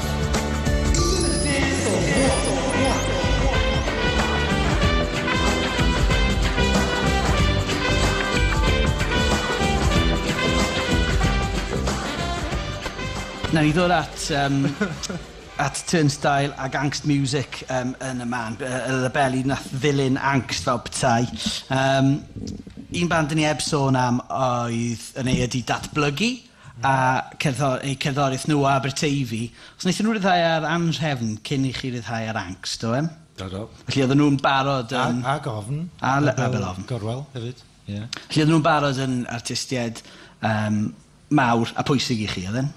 Na ni ddod at Turnstile ag Ankst Music yn y man, y labeli nath ddilyn Ankst fel petai. Un band ni heb sôn am oedd yn ei ydi Datblygu a eu cerddoriaeth nhw o Aberteifi. Os wnaethon nhw ryddhau ar Anrhefn cyn i chi ryddhau ar Ankst, do em? Do. Felly oedden nhw'n barod yn Ag Ofn. A Ofn. Gorwel hefyd. Yeah. Felly oedden nhw'n barod yn artistiaid mawr a pwysig i chi, oedden?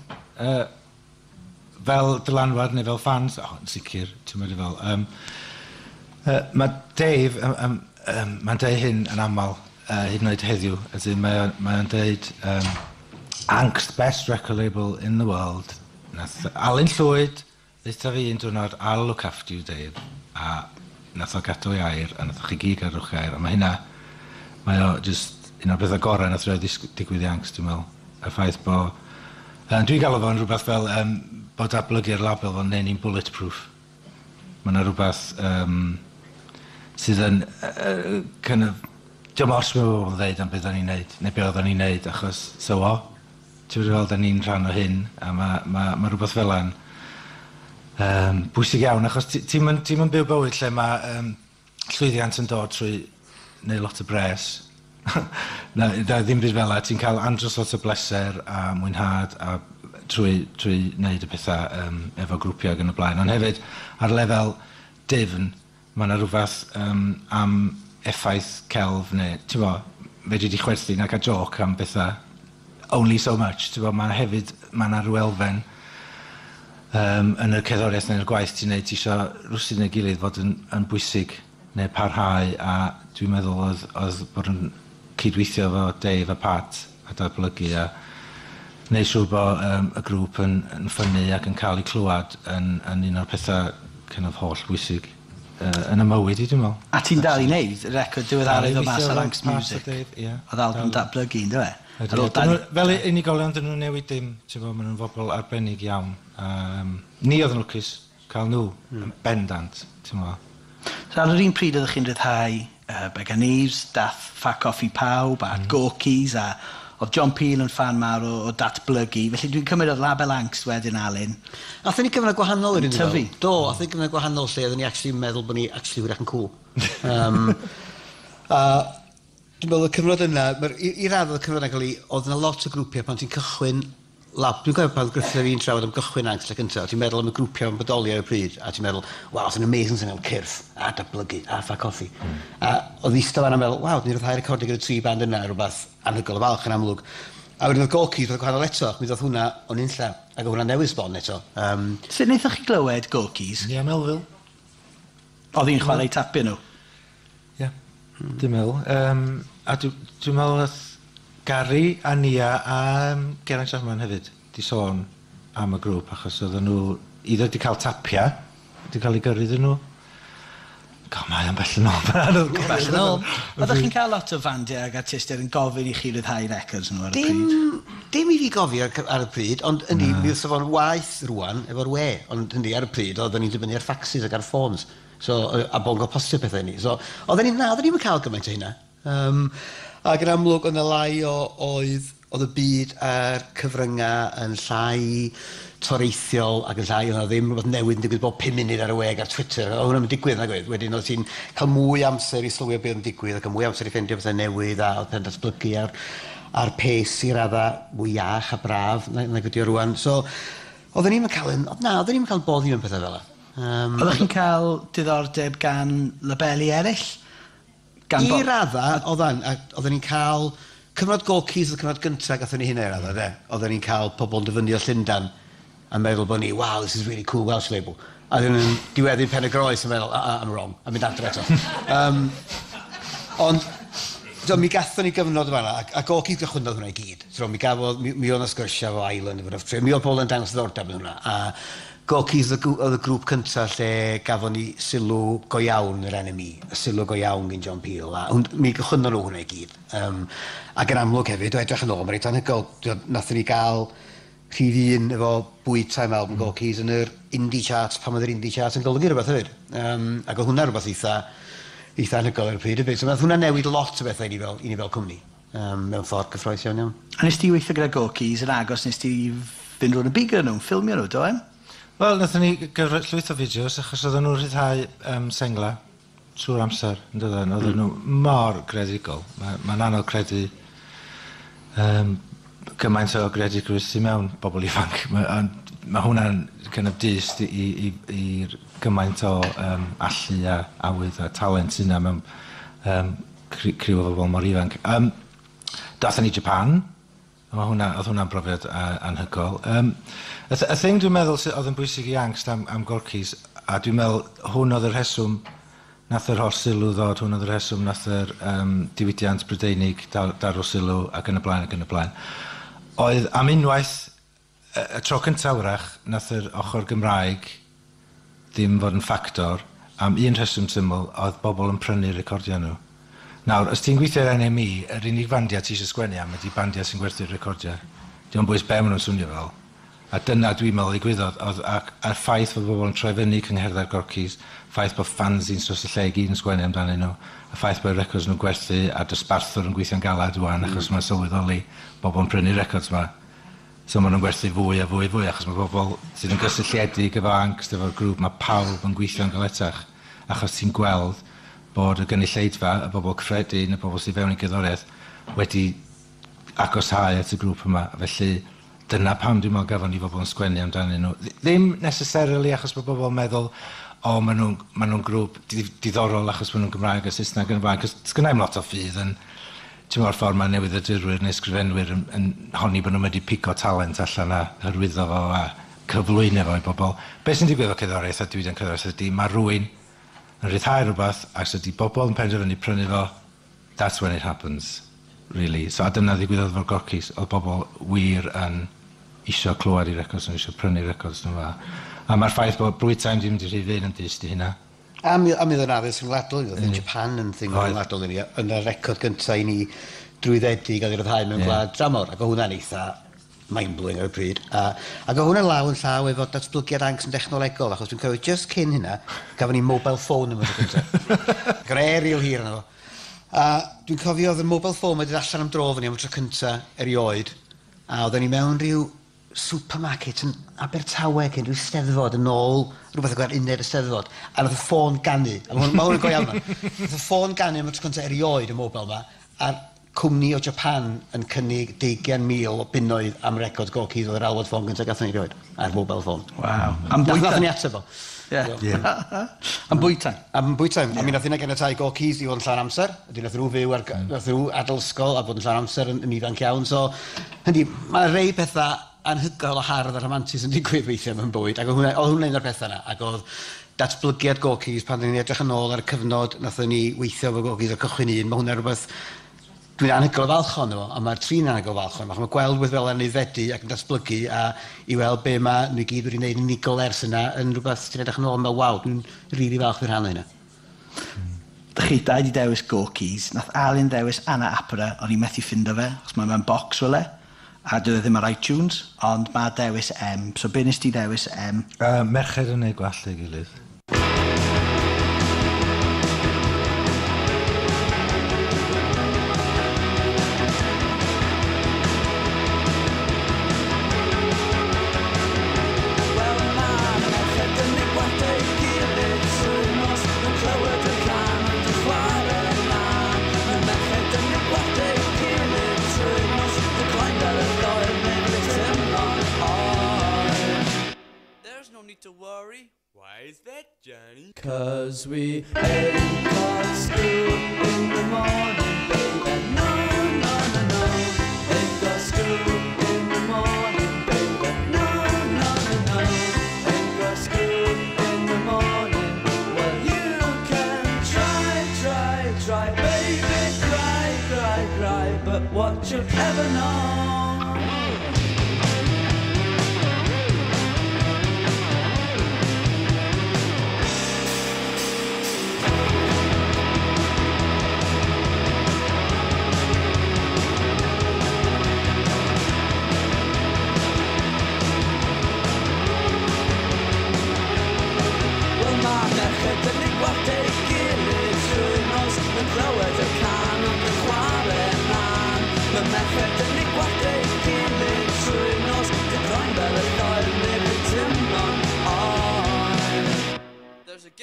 Fel dylanwad neu fel fans, oh, yn sicr, ti'n meddwl fel. Mae Dave, mae'n deud hyn yn aml, hyd yn oed heddiw, as in, mae o'n deud, "Ankst, best record label in the world." Nath Alun Llwyd ddeutha fi un diwrnod, "I'll look after you, Dave." A nath o gadw ei air, a nath o chi gyd gadw'ch air. A mae hynna, mae o just un o'r bethau gorau nath rioed digwydd i Ankst, dwi'n meddwl. Y ffaith bod... Dwi'n galw fo'n rhywbeth fel bod Datblygu'r label fo'n neud ni'n bulletproof. Mae yna rhywbeth sydd yn kind of... Diolch ots beth bobl yn dweud am beth o'n i'n neud, neu beth oedden ni'n neud, achos so what? Ti'n fel, da ni'n rhan o hyn, a ma rhywbeth fel yna'n bwysig iawn, achos ti'n ti byw bywyd lle mae llwyddiant yn dod trwy neu lot o bres. Na, ddim byd fel 'na. Ti'n cael andros lot o bleser a mwynhad a trwy wneud y pethau efo grwpiau ac yn y blaen. Ond hefyd, ar lefel difn, mae yna rhywbeth am effaith celf neu, ti'n bo, fedri di chwerthin ac a joc am bethau only so much, ti'n bo, mae hefyd, mae yna rhyw elfen yn y cerddoriaeth neu'r gwaith ti'n neud, ti isio rwsut neu gilydd fod yn bwysig neu parhau, a dwi'n meddwl oedd bod yn cydweithio efo Dave a Pat a Datblygu a neud siŵr bod y grŵp yn ffynnu ac yn cael ei clywed yn un o'r pethau kind of holl bwysig yn y mywyd i, dwi'n meddwl. A ti'n dal i wneud y record diweddarydd o mas ar Ankst Pat a Music? Dave, ie. Oedd album Datblygu, ynddo fe? Ydy. Ar ôl Fel unigolion, dyn nhw'n newid dim, ti'n bod, maen nhw'n bobl arbennig iawn. Ni oedd yn lwcus cael nhw yn bendant, ti'n bod. So ar yr un pryd oeddech chi'n rhyddhau Began Eves, dath Ffa Coffi Pawb a Gorky's a oedd John Peel yn fan mawr o Datblygu. Felly dwi'n cymryd oedd label Ankst wedyn, Alun. Athyn ni gyfnod gwahanol i'r un Tyfu. Do, athyn ni gyfnod gwahanol lle oedden ni actually meddwl bod ni actually hwyrach yn cool. A dwi'n meddwl y cyfnod yna, i radd oedd y cyfnod yna cael ei, oedd yna lot o grwpiau pan ti'n cychwyn lab. Dwi'n cofio pan Gruffydd a fi'n trafod am gychwyn Ankst lle cyntaf, ti'n meddwl am y grwpiau yn bodoli ar y pryd, a ti'n meddwl, "Wow, it's an amazing thing am Cyrff, a Datblygu, a Ffa Coffi." A oedd eistedd fan a meddwl, "Waw, ni'n rhyddhau recordio gyda tri band yna," rhywbeth anhygoel o falch yn amlwg. A wedyn oedd Gorky's oedd gwahanol eto, mi ddodd hwnna o'n unlla, ac oedd hwnna newydd sbon eto. Sut wnaethoch chi glywed Gorky's? Ie, Melville. Oedd hi'n chwarae tapio nhw? Ie, dwi'n meddwl. A dwi meddwl oedd Gary a Nia a Geraint Jarman hefyd di sôn am y grŵp achos oedden nhw either di cael tapia, di cael ei gyrru iddyn nhw. God, mae o'n bell yn ôl. Bell yn ôl. Oeddech chi'n cael lot o fandiau ag artistiaid yn gofyn i chi ryddhau records nhw ar y Dim, pryd? dim i fi gofio ar y pryd, ond yndi, mi wrth fo'n waith rwan efo'r we, ond yndi, ar y pryd, oedden ni'n dibynnu ar faxes ac ar ffôns, so, a bod yn cael postio pethau i ni. So, oedden ni, na, oedden ni'n cael gymaint o hynna. Ac yn amlwg, oedd yna lai o, oedd y byd a'r cyfryngau yn llai toreithiol ac yn llai, oedd yna ddim rhywbeth newydd yn digwydd bob 5 munud ar y we ac ar Twitter. Oedd hwnna'n digwydd, nag oedd? Wedyn oedd ti'n cael mwy amser i sylwi o beth yn digwydd ac mwy amser i ffeindio pethau newydd a oedd pethau'n datblygu ar pace i radda mwy iach a braf nag ydi o rwan. So, oedden ni'n cael, na, oedden ni'n cael boddi mewn pethau fel 'na. Oeddech chi'n cael diddordeb gan labeli eraill? Gan I radda, oedden, a oedden ni'n cael cyfnod Gorky's oedd y cyfnod gyntaf gathon ni hynna i radda, de. Oedden ni'n cael pobl yn dyfynnu o Llundan a meddwl bod ni, "Wow, this is really cool Welsh label." A wedyn yn diweddu Pen y Groes yn meddwl, "Ah, ah, I'm wrong," a mynd adre eto. Ond, so, mi gathon ni gyfnod yma, a Gorky's gychwynnodd hwnna i gyd. So, mi gafodd, mi oedd 'na sgyrsiau efo Island, efo Rough Trade, mi oedd pobl yn dangos ddiddordeb yn hwnna. A Gorky's oedd y grŵp cyntaf lle gafon ni sylw go iawn yr NME, y sylw go iawn gen John Peel, a mi gychwynnon nhw hwnna i gyd. Ac yn amlwg hefyd, o edrych yn ôl, mae'n reit anhygoel, nathon ni gael rhif un efo Bwyd Time album Gorky's yn yr indie charts, pan oedd yr indie charts yn golygu rhywbeth hefyd. Ac oedd hwnna rhywbeth eitha anhygoel ar y pryd hefyd. So nath hwnna newid lot o bethau i ni fel cwmni. Mewn ffordd cyffrous iawn iawn. A nes ti weithio gyda Gorky's yn agos, nes ti fynd rownd y byd gyda nhw, ffilmio nhw, do, Em? Wel, wnaethon ni gyfres llwyth o fideos, achos oedden nhw'n rhyddhau sengla trwy'r amser, yn dydyn? Oedden nhw mor greadigol. Mae'n anodd credu gymaint o greadigrwydd sydd mewn bobl ifanc. Mae hwnna'n kind of dyst i'r gymaint o allu a awydd a talent sydd yna mewn criw o bobl mor ifanc. Dathon ni Japan. Oedd hwnna'n brofiad anhygoel. Y thing dwi'n meddwl sydd oedd yn bwysig i Ankst am Gorky's, a dwi'n meddwl hwn oedd y rheswm nath yr holl sylw ddod, hwn oedd y rheswm nath yr diwydiant Brydeinig daro sylw ac yn y blaen ac yn y blaen, oedd am unwaith, y tro cyntaf wrach, nath yr ochr Gymraeg ddim fod yn ffactor am un rheswm syml, oedd bobl yn prynu recordiau nhw. Nawr, os ti'n gweithio ar NME, yr unig fandiau ti eisiau sgwennu am ydy bandiau sy'n gwerthu'r recordiau. Dio'm bwys be maen nhw'n swnio fel. A dyna dwi'n meddwl ddigwyddodd, oedd a'r ffaith fod bobl yn troi fyny cyngherddau'r Gorky's, ffaith bod fanzines dros y lle i gyd yn sgwennu amdanyn nhw, y ffaith bod records nhw'n gwerthu a dosbarthwr yn gweithio'n galad wan, achos mae'n sylweddoli bobl yn prynu records ma. So maen nhw'n gwerthu fwy a fwy a fwy, achos mae bobl sydd yn gysylltiedig efo Ankst, efo'r grŵp, mae pawb yn gweithio'n galetach, achos ti'n gweld bod y gynulleidfa, y bobl cyffredin, y bobl sydd fewn i gerddoriaeth, wedi agoshau at y grŵp yma. Felly dyna pam dwi'n meddwl gafon ni bobl yn sgwennu amdanyn nhw. Ddim necessarily achos bod bobl yn meddwl, o, maen nhw'n grŵp diddorol achos maen nhw'n Gymraeg a Saesneg yn y blaen, cos sgynna i'm lot o ffydd yn, ti'n meddwl, ffordd mae newyddiadurwyr neu sgrifenwyr yn honni bod nhw'n wedi pigo talent allan a hyrwyddo fo a cyflwyno fo i bobl. Be sy'n digwydd o cerddoriaeth a diwydiant cerddoriaeth ydy, mae rhywun yn rhyddhau rhywbeth ac os ydy bobl yn penderfynu prynu fo, that's when it happens, really. So a dyna ddigwyddodd efo'r Gorky's, oedd bobl wir yn isio clywed i records nhw, isio prynu records nhw. A mae'r ffaith bod Brwy Time di mynd i rhif un yn dyst i hynna. A mi oedd yn addysg rhyngwladol, oedd yn Japan yn thing rhyngwladol i ni, yn y record gyntaf i ni drwyddedi gael ei ryddhau mewn gwlad dramor, ac oedd hwnna'n eitha mind-blowing ar y pryd. Ac oedd hwnna'n law yn llaw efo datblygiad Ankst yn dechnolegol, achos dwi'n cofio just cyn hynna, gafon ni mobile phone yma tro cyntaf. Ac yr aerial hir yna fo. A dwi'n cofio oedd y mobile phone wedi allan am dro fyny am y tro cyntaf erioed, a oedden ni mewn rhyw supermarket yn Abertawe cyn rhyw steddfod yn ôl rhywbeth o gweld uned y steddfod, a nath y ffôn ganu, a ma' hwn yn go iawn ma. Nath y ffôn ganu am y tro cyntaf erioed, y mobile ma, a'r cwmni o Japan yn cynnig 20,000 o bunnoedd am record Gorky's, oedd yr alwad ffôn gyntaf gathon ni erioed ar mobile phone. Waw. Am Nath bwyta. Nathon ni ateb o. Am bwyta. Am bwyta. A mi nath hynna ganiatáu Gorky's i fod yn llawn amser. Wedyn nath nhw fyw ar, nath nhw adael ysgol a fod yn llawn amser yn ifanc iawn. So, hynny, mae rei pethau anhygoel o hardd a rhamantus yn digwydd weithiau mewn bywyd. Ac oedd hwnna un o'r pethau yna. Ac oedd datblygiad Gorky's, pan ni'n edrych yn ôl ar y cyfnod nathon ni weithio efo Gorky's o'r cychwyn un, mae hwnna rhywbeth dwi'n anhygoel o falch ohono fo, a mae'r tri'n anhygoel o falch ohono fo. Mae gweld rhywbeth fel yna'n aeddfedu ac yn datblygu a i weld be mae nhw i gyd wedi gwneud yn unigol ers yna yn rhywbeth ti'n edrych yn ôl yn meddwl, waw, dwi'n rili falch fi'n rhan o hynna. Dych chi dau di dewis Gorky's. Nath Alun ddewis Anna Apera, o'n i methu ffindo fe, achos mae mewn box rhywle. A dwi e ddim ar iTunes, ond mae dewis M. So be nes ti ddewis, M? Merched yn ei gwallt ei gilydd. Wel ma' merched yn eu gwallt ei gilydd trwy'r nos, yn clywed y cân ond yn chwarae na. Ma' merched yn eu gwallt ei gilydd trwy'r nos, yn cloen fel y ddoer neu fel eu teimlo'n oer. There's no need to worry. Why is that, Johnny? 'Cause we ain't got school in the morning, baby. No, no, no, no. Ain't got school in the morning, baby. No, no, no, no. Ain't got school in the morning. Well, you can try, try, try, baby. Cry, cry, cry. But what you'll ever know. Wel ma' merched yn eu gwallt ei gilydd trwy'r nos, yn clywed y cân ond yn chwarae man. Ma' merched yn eu gwallt ei gilydd trwy'r nos, yn croen fel y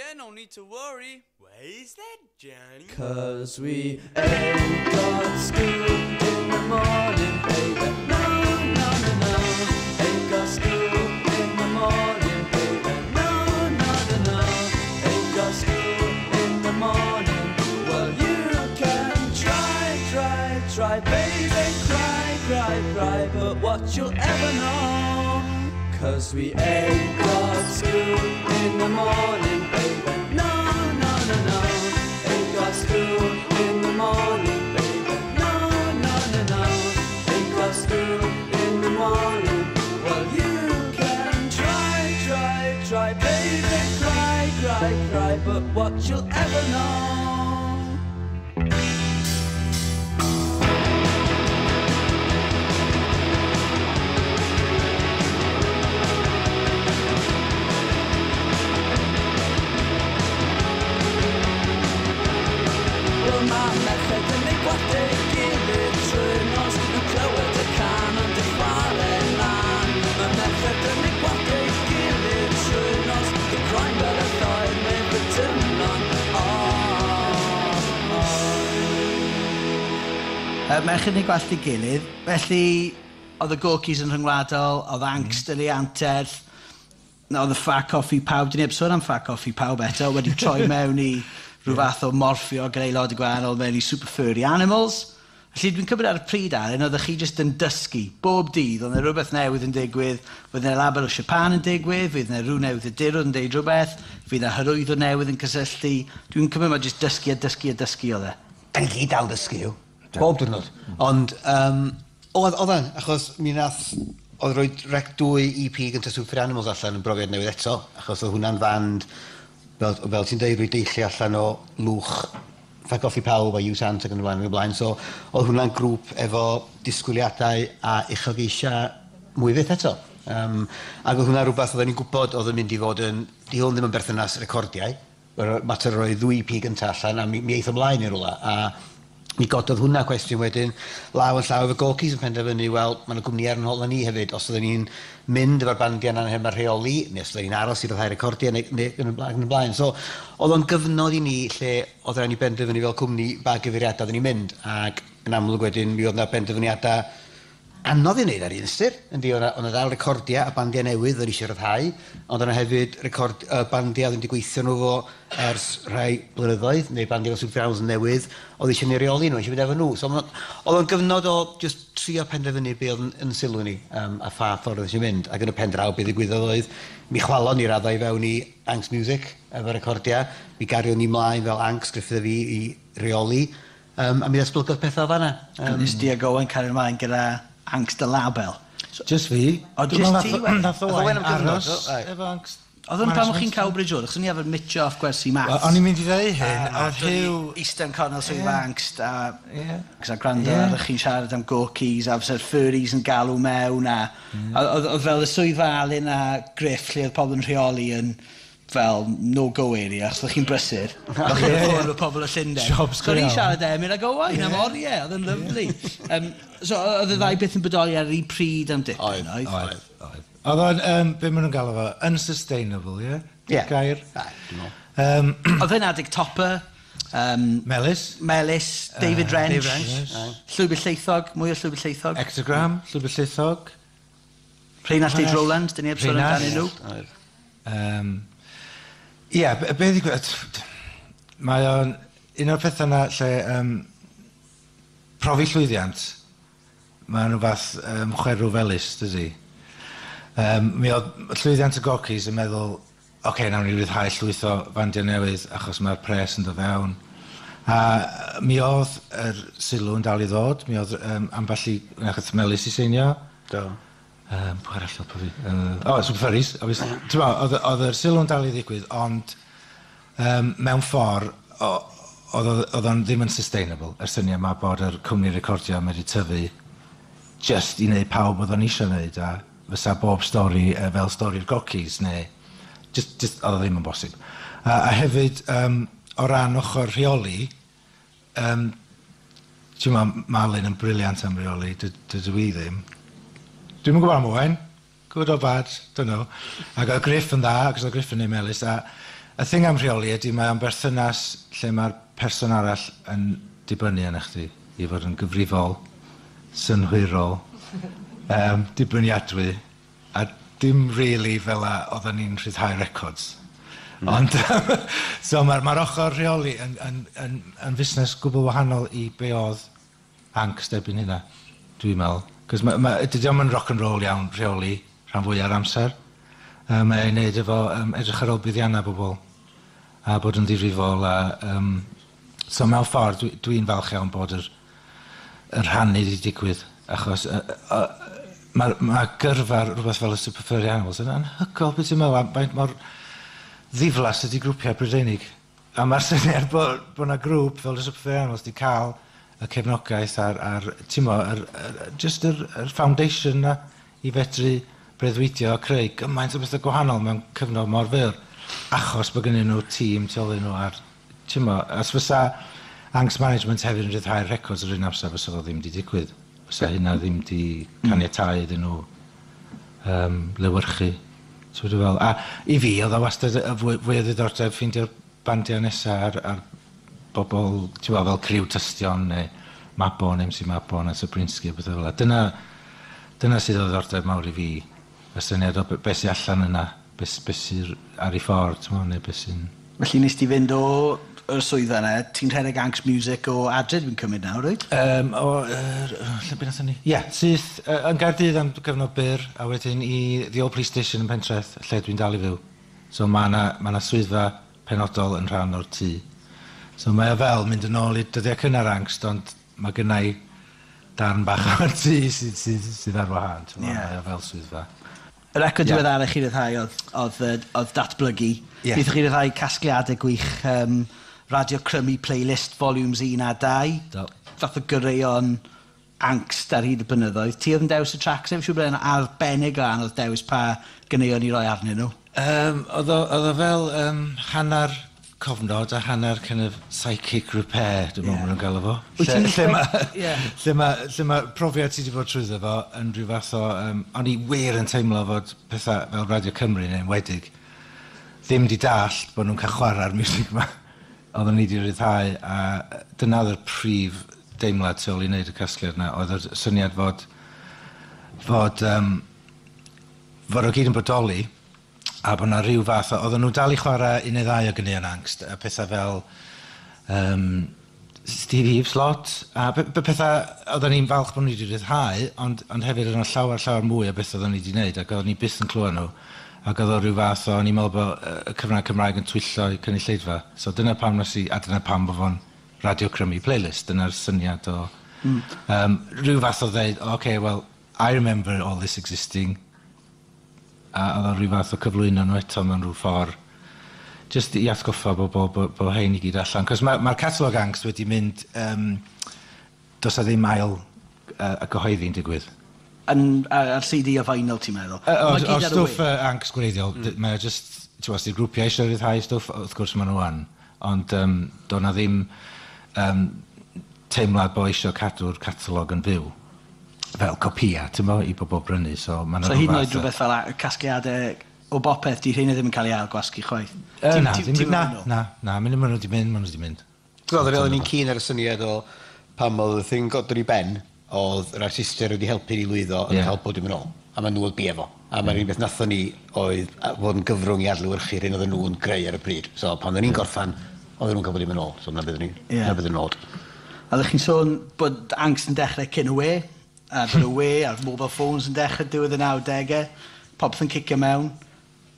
Yeah, no need to worry. Why is that, Johnny? Cause we ain't got school in the morning, baby. No, no, no, no. Ain't got school in the morning, baby. No, no, no, no. Ain't got school in the morning. Well, you can try, try, try, baby. Cry, cry, cry. But what you'll ever know. Cause we ain't got school in the morning, baby. No, no, no, no. Ain't got school in the morning, baby. No, no, no, no. Ain't got school in the morning. Well, you can try, try, try, baby. Cry, cry, cry. But what you'll ever know. Wel ma' merched yn eu gwallt ei gilydd trwy'r nos yn clywed y can ond yn chwarae lan. Ma' merched yn eu gwallt ei gilydd trwy'r nos yn croen fel y lloer neu fy dymnon. Merched yn eu gwallt ei gilydd, felly oedd y Gorkies yn rhyngwladol, oedd Angst yn ei anterth, oedd y Ffa Coffi Pawb, dyn ni heb sôn am Ffa Coffi Pawb eto, wedi troi mewn i rhyw fath o morffio gyda aelod gwahanol mewn i super furry animals. Felly dwi'n cymryd ar y pryd Alun, oeddech chi jyst yn dysgu bob dydd, oedd yna rhywbeth newydd yn digwydd, fydd yna label o Siapan yn digwydd, fydd yna rhyw newydd y dirwyd yn deud rhywbeth, fydd yna hyrwyddo newydd yn cysylltu. Dwi'n cymryd mae jyst dysgu a dysgu a dysgu oedd e. Da ni gyd dal dysgu yw. Bob diwrnod. Ond, oedd o'n, achos mi nath, oedd rhoi rec 2 EP gyntaf Super Animals allan yn brofiad newydd eto, achos oedd hwnna'n fand, fel ti'n deud, rhoi deillu allan o lwch Ffa Coffi Pawb a Yws Ant ac yn y blaen, yn y blaen. So, oedd hwnna'n grŵp efo disgwyliadau a uchelgeisiau mwy fyth eto. Ac oedd hwnna rhywbeth oedden ni'n gwybod oedd yn mynd i fod yn... Di hwn ddim yn berthynas recordiau. Mater o roi ddwy EP gyntaf allan a mi eith ymlaen i rywle. A mi gododd hwnna cwestiwn wedyn, law yn llaw efo Gorkies yn penderfynu, wel, mae yna gwmni ar yn ôl ni hefyd, os oedden ni'n mynd efo'r bandiau yna'n hyn mae'r rheoli, neu os oedden ni'n aros i ryddhau recordiau, neu yn y blaen. So, oedd o'n gyfnod i ni lle oedd rhaid ni benderfynu fel cwmni ba gyfeiriadau oedden ni'n mynd, ac yn amlwg wedyn mi oedd yna benderfyniadau anodd i wneud ar un ystyr. Yndi, oedd yna ddal recordiau a bandiau newydd oedd eisiau rhyddhau, ond yna hefyd bandiau oedd wedi gweithio nhw fo ers rhai blynyddoedd, neu bandiau fel Super Animals newydd, oedd eisiau ni reoli nhw, eisiau mynd efo nhw. So, oedd o'n gyfnod o just trio penderfynu be oedd yn sylw ni a pha ffordd oedd eisiau mynd. Ac yn y pen draw, be ddigwyddodd oedd, mi chwalon ni raddau i fewn i Angst Music efo recordiau, mi gario ni mlaen fel Angst, Gruffydd a fi i reoli, a mi ddatblygodd pethau o fan'na. Nes di ag Owen cario ymlaen gyda Angst y label. So, just fi. O, just ti, wen. Nath Owain aros efo Angst. Oedd o'n pan o'ch chi'n Cowbridge Road, achos o'n i arfer mitio off gwersi maths. O'n i'n mynd i ddeu hyn, oedd Huw... Eastern Cornel swyddfa Angst, a cos a gwrando ar chi'n siarad am Gorkies, a fysa'r furries yn galw mewn, a oedd fel y swyddfa Alun a Griff, lle oedd pobl yn rheoli yn fel no-go area, achos oedd chi'n brysur. Oedd chi'n ffôn efo pobl o Llundain. Jobs go iawn. So o'n i'n siarad Emyr ag Owain am oriau, oedd yn lyfli. So oedd y ddau beth yn bodoli ar yr un pryd am dipyn, oedd? Oedd, oedd. Oedd o'n, be maen nhw'n galw fo, unsustainable, ie? Ie. Gair. Dwi'n meddwl. Oedd e'n adeg Topper. Melys. Melys, David Wrench. Llwybr Llaethog, mwy o Llwybr Llaethog. Ectogram, Llwybr Llaethog. Rheinallt H. Rowlands, dyn ni heb sôn amdanyn nhw. Ie, be ddigwydd, mae o'n un o'r pethau yna lle profi llwyddiant, mae'n rhywbeth chwerw felys, dydy. Mi oedd llwyddiant y Gorkies yn meddwl, oce, nawn ni ryddhau llwyth o fandiau newydd achos mae'r pres yn dod fewn. A mi oedd yr sylw yn dal i ddod, mi oedd ambell i, nath Melys i seinio. Do. Pwy arall oedd fi? Super Furries, obviously. Oedd yr sylw'n dal i ddigwydd, ond mewn ffordd, oedd o'n ddim yn sustainable. Yr syniad yma bod yr cwmni recordio wedi tyfu just i wneud pawb oedd o'n eisiau wneud, a fysa bob stori fel stori'r Gorkies, neu just oedd o ddim yn bosib. A hefyd, o ran ochr rheoli, ti'n meddwl, mae Alun yn briliant am reoli, dydw i ddim. Dwi'm yn gwybod am Owain, good or bad, don't know. Ac oedd Griff yn dda, ac oedd Griff yn ei Melys, a Y thing am rheoli ydy mae o'n berthynas lle mae'r person arall yn dibynnu arna chdi i fod yn gyfrifol, synhwyrol, dibyniadwy, a dim really fel a oedden ni'n rhyddhau records. Ond, so mae'r ochr rheoli yn fusnes gwbl wahanol i be oedd Ankst erbyn hynna, dwi'n meddwl. Cos dydy o'm yn rock and roll iawn rheoli rhan fwy ar amser. Mae e'n neud efo edrych ar ôl buddiannau bobl a bod yn ddifrifol. A so mewn ffordd dwi'n falch iawn bod yr rhannu wedi digwydd, achos ma gyrfa rhywbeth fel y Super Furry Animals yn anhygoel, beth ti'n meddwl, faint mor ddiflas ydy grwpiau Brydeinig. A mae'r syniad bod 'na grŵp fel y Super Furry Animals wedi cael y cefnogaeth a'r ti'n mo, just yr foundation na i fedru breuddwydio a creu gymaint o bethau gwahanol mewn cyfnod mor fyr, achos bod gennyn nhw tîm tu ôl iddyn nhw a'r, ti'n mo, os fysa Ankst Management hefyd yn rhyddhau'r records yr un amser, fysa fo ddim wedi digwydd. Fysa hynna ddim wedi caniatáu iddyn nhw lewyrchu. So, dwi'n fel, a i fi, oedd o wastad y fwy o ddiddordeb ffeindio'r bandiau nesaf ar bobl, ti'n fel Criw Tystion neu Mabon, MC Mabon a Sabrinski a bethau fel 'na. Dyna sydd o ddiddordeb mawr i fi, y syniad o beth sy'n allan yna, beth sy'n ar ei ffordd, ti'n neu beth sy'n. Felly nes ti fynd o yr swyddfa yna, ti'n rhedeg Ankst Music o adre dwi'n cymryd nawr, rwyt? O, lle beth nathon ni? Ie, yeah, syth, yn Gaerdydd am gyfnod byr, a wedyn i The Old Police Station yn Pentreth, lle dwi'n dal i fyw. So mae yna ma swyddfa penodol yn rhan o'r tŷ. So mae o fel mynd yn ôl i dyddiau cynnar Ankst, ond mae gynna i darn bach o'r tŷ sydd ar wahân. Ie. Mae o fel swyddfa. Y record diweddara chi ryddhau oedd Datblygu. Ie. Wnaethoch chi ryddhau casgliadau gwych, Radio Crymu Playlist Volumes 1 a 2. Do. Fath o gyreion Ankst ar hyd y blynyddoedd. Ti oedd yn dewis y tracks, efo siŵr bod e'n arbennig o anodd dewis pa ganeuon i roi arnyn nhw. Oedd o fel hanner cofnod a hanner kind of psychic repair, dwi'n meddwl maen nhw'n galw fo. Wyt Lle, ti'n lle, ma, lle ma profiad ti wedi bod trwyddo fo yn rhyw fath o... O'n i wir yn teimlo fod pethau fel Radio Cymru yn enwedig ddim di dallt bod nhw'n cael chwarae'r music yma. Oedden ni wedi rhyddhau, a dyna oedd y prif deimlad tu ôl i wneud y casgliad yna. Oedd y syniad fod o gyd yn bodoli a bod 'na rhyw fath o... Oedden nhw dal i chwarae un neu ddau o ganeuon Ankst, a pethau fel Steve Eaves lot, a pethau oedden ni'n falch bod nhw wedi rhyddhau, ond hefyd oedd yna llawer, llawer mwy o beth oedden ni wedi wneud, ac oedden ni byth yn clywed nhw. Ac oedd o rhyw fath o, o'n i'n meddwl bod y cyfryngau Cymraeg yn twyllo i cynulleidfa. So dyna pam nes i, a dyna pam bod fo'n Radio Crymu playlist, dyna'r syniad o rhyw fath o ddeud, okay, well, I remember all this existing, a oedd o rhyw fath o cyflwyno nhw eto mewn rhyw ffordd just i atgoffa bod hein i gyd allan. Cos mae'r catalog Ankst wedi mynd, does 'na ddim ail y gyhoeddi'n digwydd. Yn, ar CD a vinyl, ti'n meddwl? O, Ma' gyd o ar y stwff we. Ankst gwreiddiol, mae o just, ti'n os di'r grwpiau eisiau rhyddhau stwff, wrth gwrs maen nhw yn, ond do na ddim teimlad bod eisiau cadw'r catalog yn fyw fel copia, ti'n mo, i bobl brynu, so ma' 'na So hyd yn ryw oed fath o- rhywbeth fel casgliadau o bopeth, di rheina ddim yn cael ei ailgwasgu chwaith? Na, ddim, Ti'n na, meddwl nhw? na, maen nhw wedi mynd, maen nhw wedi mynd. Dwi'n meddwl, oedden ni'n keen ar y syniad o pam oedd y thing got i ben, oedd yr artistiaid wedi helpu ni lwyddo yn cael bod dim yn ôl. A maen nhw oedd bia fo. A mae'r unig beth nathon ni oedd fod yn gyfrwng i adlewyrchu'r hyn oedden nhw'n greu ar y pryd. So pan oedden ni'n gorffan, oedden nhw'n cael bod dim yn ôl. So na byddwn ni, na byddwn nod. A ddech chi'n sôn bod Ankst yn dechrau cyn y we, a bod y we a'r mobile phones yn dechrau diwedd y 90au, popeth yn cicio mewn.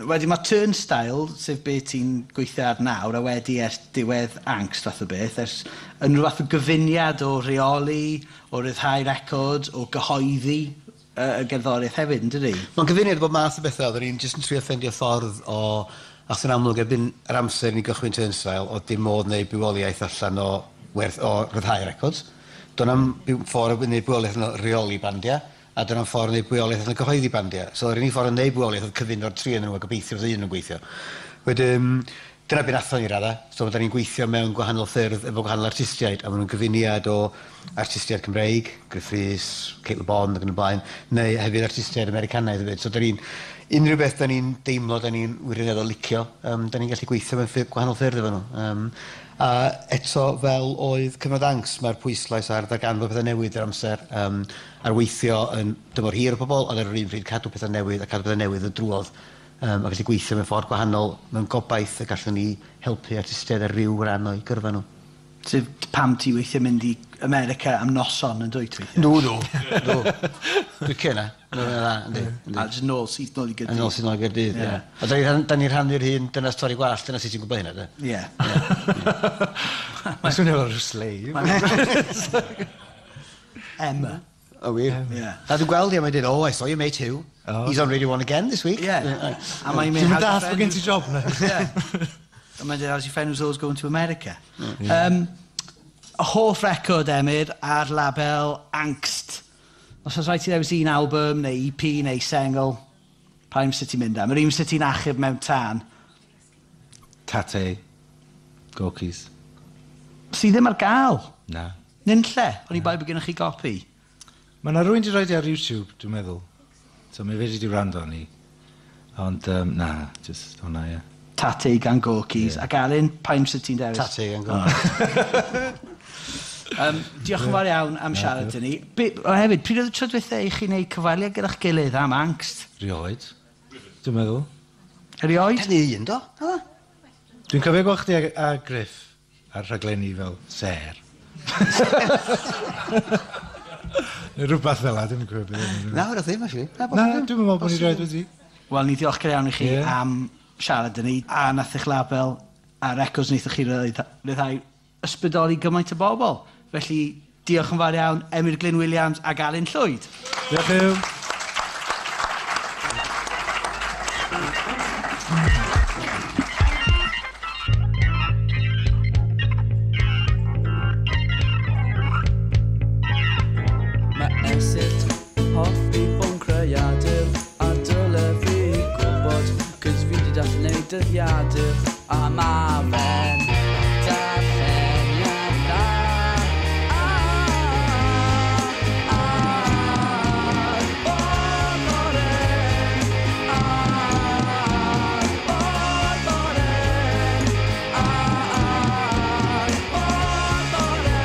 Wedyn mae Turnstile, sef be ti'n gweithio ar nawr, a wedi ers diwedd Ankst fath o beth, ers yn rhyw fath o gyfuniad o reoli, o ryddhau record, o gyhoeddi y gerddoriaeth hefyd, yn dydi? Mae'n gyfuniad o bob math o bethau. Oedden ni'n jyst yn trio ffeindio ffordd o... Achos yn amlwg, erbyn yr amser ni gychwyn Turnstile, oedd dim modd wneud bywoliaeth allan o, werth, o ryddhau records. Do'n am ffordd o wneud bywoliaeth allan o reoli bandiau, a do'n am ffordd o wneud bywoliaeth allan o gyhoeddi bandiau. So yr unig ffordd o wneud bywoliaeth oedd cyfuno'r tri yn nhw a gobeithio fydd un yn gweithio. Wedyn, Dyna beth nathon ni radda. So, da ni'n gweithio mewn gwahanol ffyrdd efo gwahanol artistiaid, a maen nhw'n gyfuniad o artistiaid Cymreig, Gruff Rhys, Cate Le Bon ac yn y blaen, neu hefyd artistiaid Americanaidd hefyd. So, da ni'n, unrhyw beth da ni'n deimlo, da ni'n wirioneddol licio, da ni'n gallu gweithio mewn gwahanol ffyrdd efo nhw. A eto, fel oedd cyfnod Ankst, mae'r pwyslais ar ddarganfod pethau newydd yr amser, ar weithio yn dymor hir o pobl, ond ar yr un pryd cadw pethau newydd a cadw pethau newydd yn drwodd. A gallu gweithio mewn ffordd gwahanol, mewn gobaith y gallwn ni helpu artistiaid ar ryw ran o'i gyrfa nhw. Sef pam ti weithio mynd i America am noson yn dwyt weithio? No, no, no. Dwi'n cyn na. No, na, yndi. A jyst nôl, syth nôl i Gaerdydd. Yn ôl syth nôl i Gaerdydd, ie. A da ni'n rhannu'r hun, dyna stori gwallt, dyna sut ti'n gwybod hynna, de? Ie. Mae'n swnio fel rhyw slave. Emma. O, wir? Yeah. A dwi'n gweld hi, a mae'n dweud, "Oh, I saw your mate Hugh. Oh. He's on Radio 1 again this week." Yeah. A mae'n mynd... Ti'n mynd dall bod gen ti job na? Yeah. A mae'n dweud, "How's your friend who's always going to America?" Y hoff record, Emyr, ar label Ankst. Os oes rhaid ti ddewis un album, neu EP, neu sengl, pa un sydd ti'n mynd am? Yr un sydd ti'n achub mewn tân? Tate. Gorky's. Sydd ddim ar gael. Na. Nunlle, o'n i bai bod gennych chi gopi. Mae yna rhywun wedi rhoi ar YouTube, dwi'n meddwl. So mi fedri di wrando ni. Ond, na, just hwnna, ie. Tate gan Gorky's. Yeah. Ac Alun, pa un sydd ti'n dewis? Tate gan Gorky's. Diolch yn fawr iawn am siarad â ni. O hefyd, pryd oedd y tro diwetha i chi wneud cyfweliad gyda'ch gilydd am Ankst? Rioed, dwi'n meddwl. Erioed? Da ni un, do? Ha? Dwi'n cofio gweld chdi a Griff ar rhaglenni fel Ser. Neu rhywbeth fel 'a, dwi'n cofio beth oedd. Na, wrth ddim, actually. Na, dwi'n meddwl bod ni rioed wedi. Wel, ni ddiolchgar iawn i chi am siarad â ni, a nath eich label a records wnaethoch chi ryddhau ysbrydoli gymaint o bobl. Felly, diolch yn fawr iawn, Emyr Glyn Williams ac Alun Llwyd. Diolch Huw. Mae Esyllt hoffi bod yn creadur a dyle fi gwybod, cos fi di darllen ei dyddiadur a ma fe'n darlleniad dda. Ar bob bore, ar bob bore, ar bob bore, ar bob bore. Darlleniad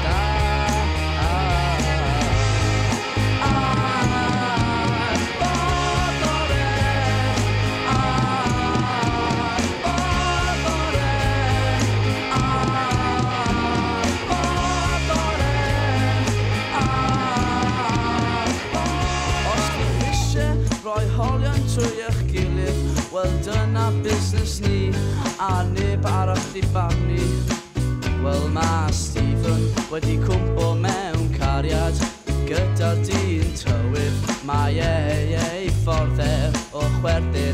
da. Ar bob bore, ar bob bore, ar bob bore, ar bob. Os chi eisiau rhoi holion trwy eich gilydd, wel dyna busnes ni, a neb arall i barnu. Wel ma Stephen wedi cwmpo mewn cariad gyda'r dyn tywydd. Mae e ei ffordd e o chwerthin.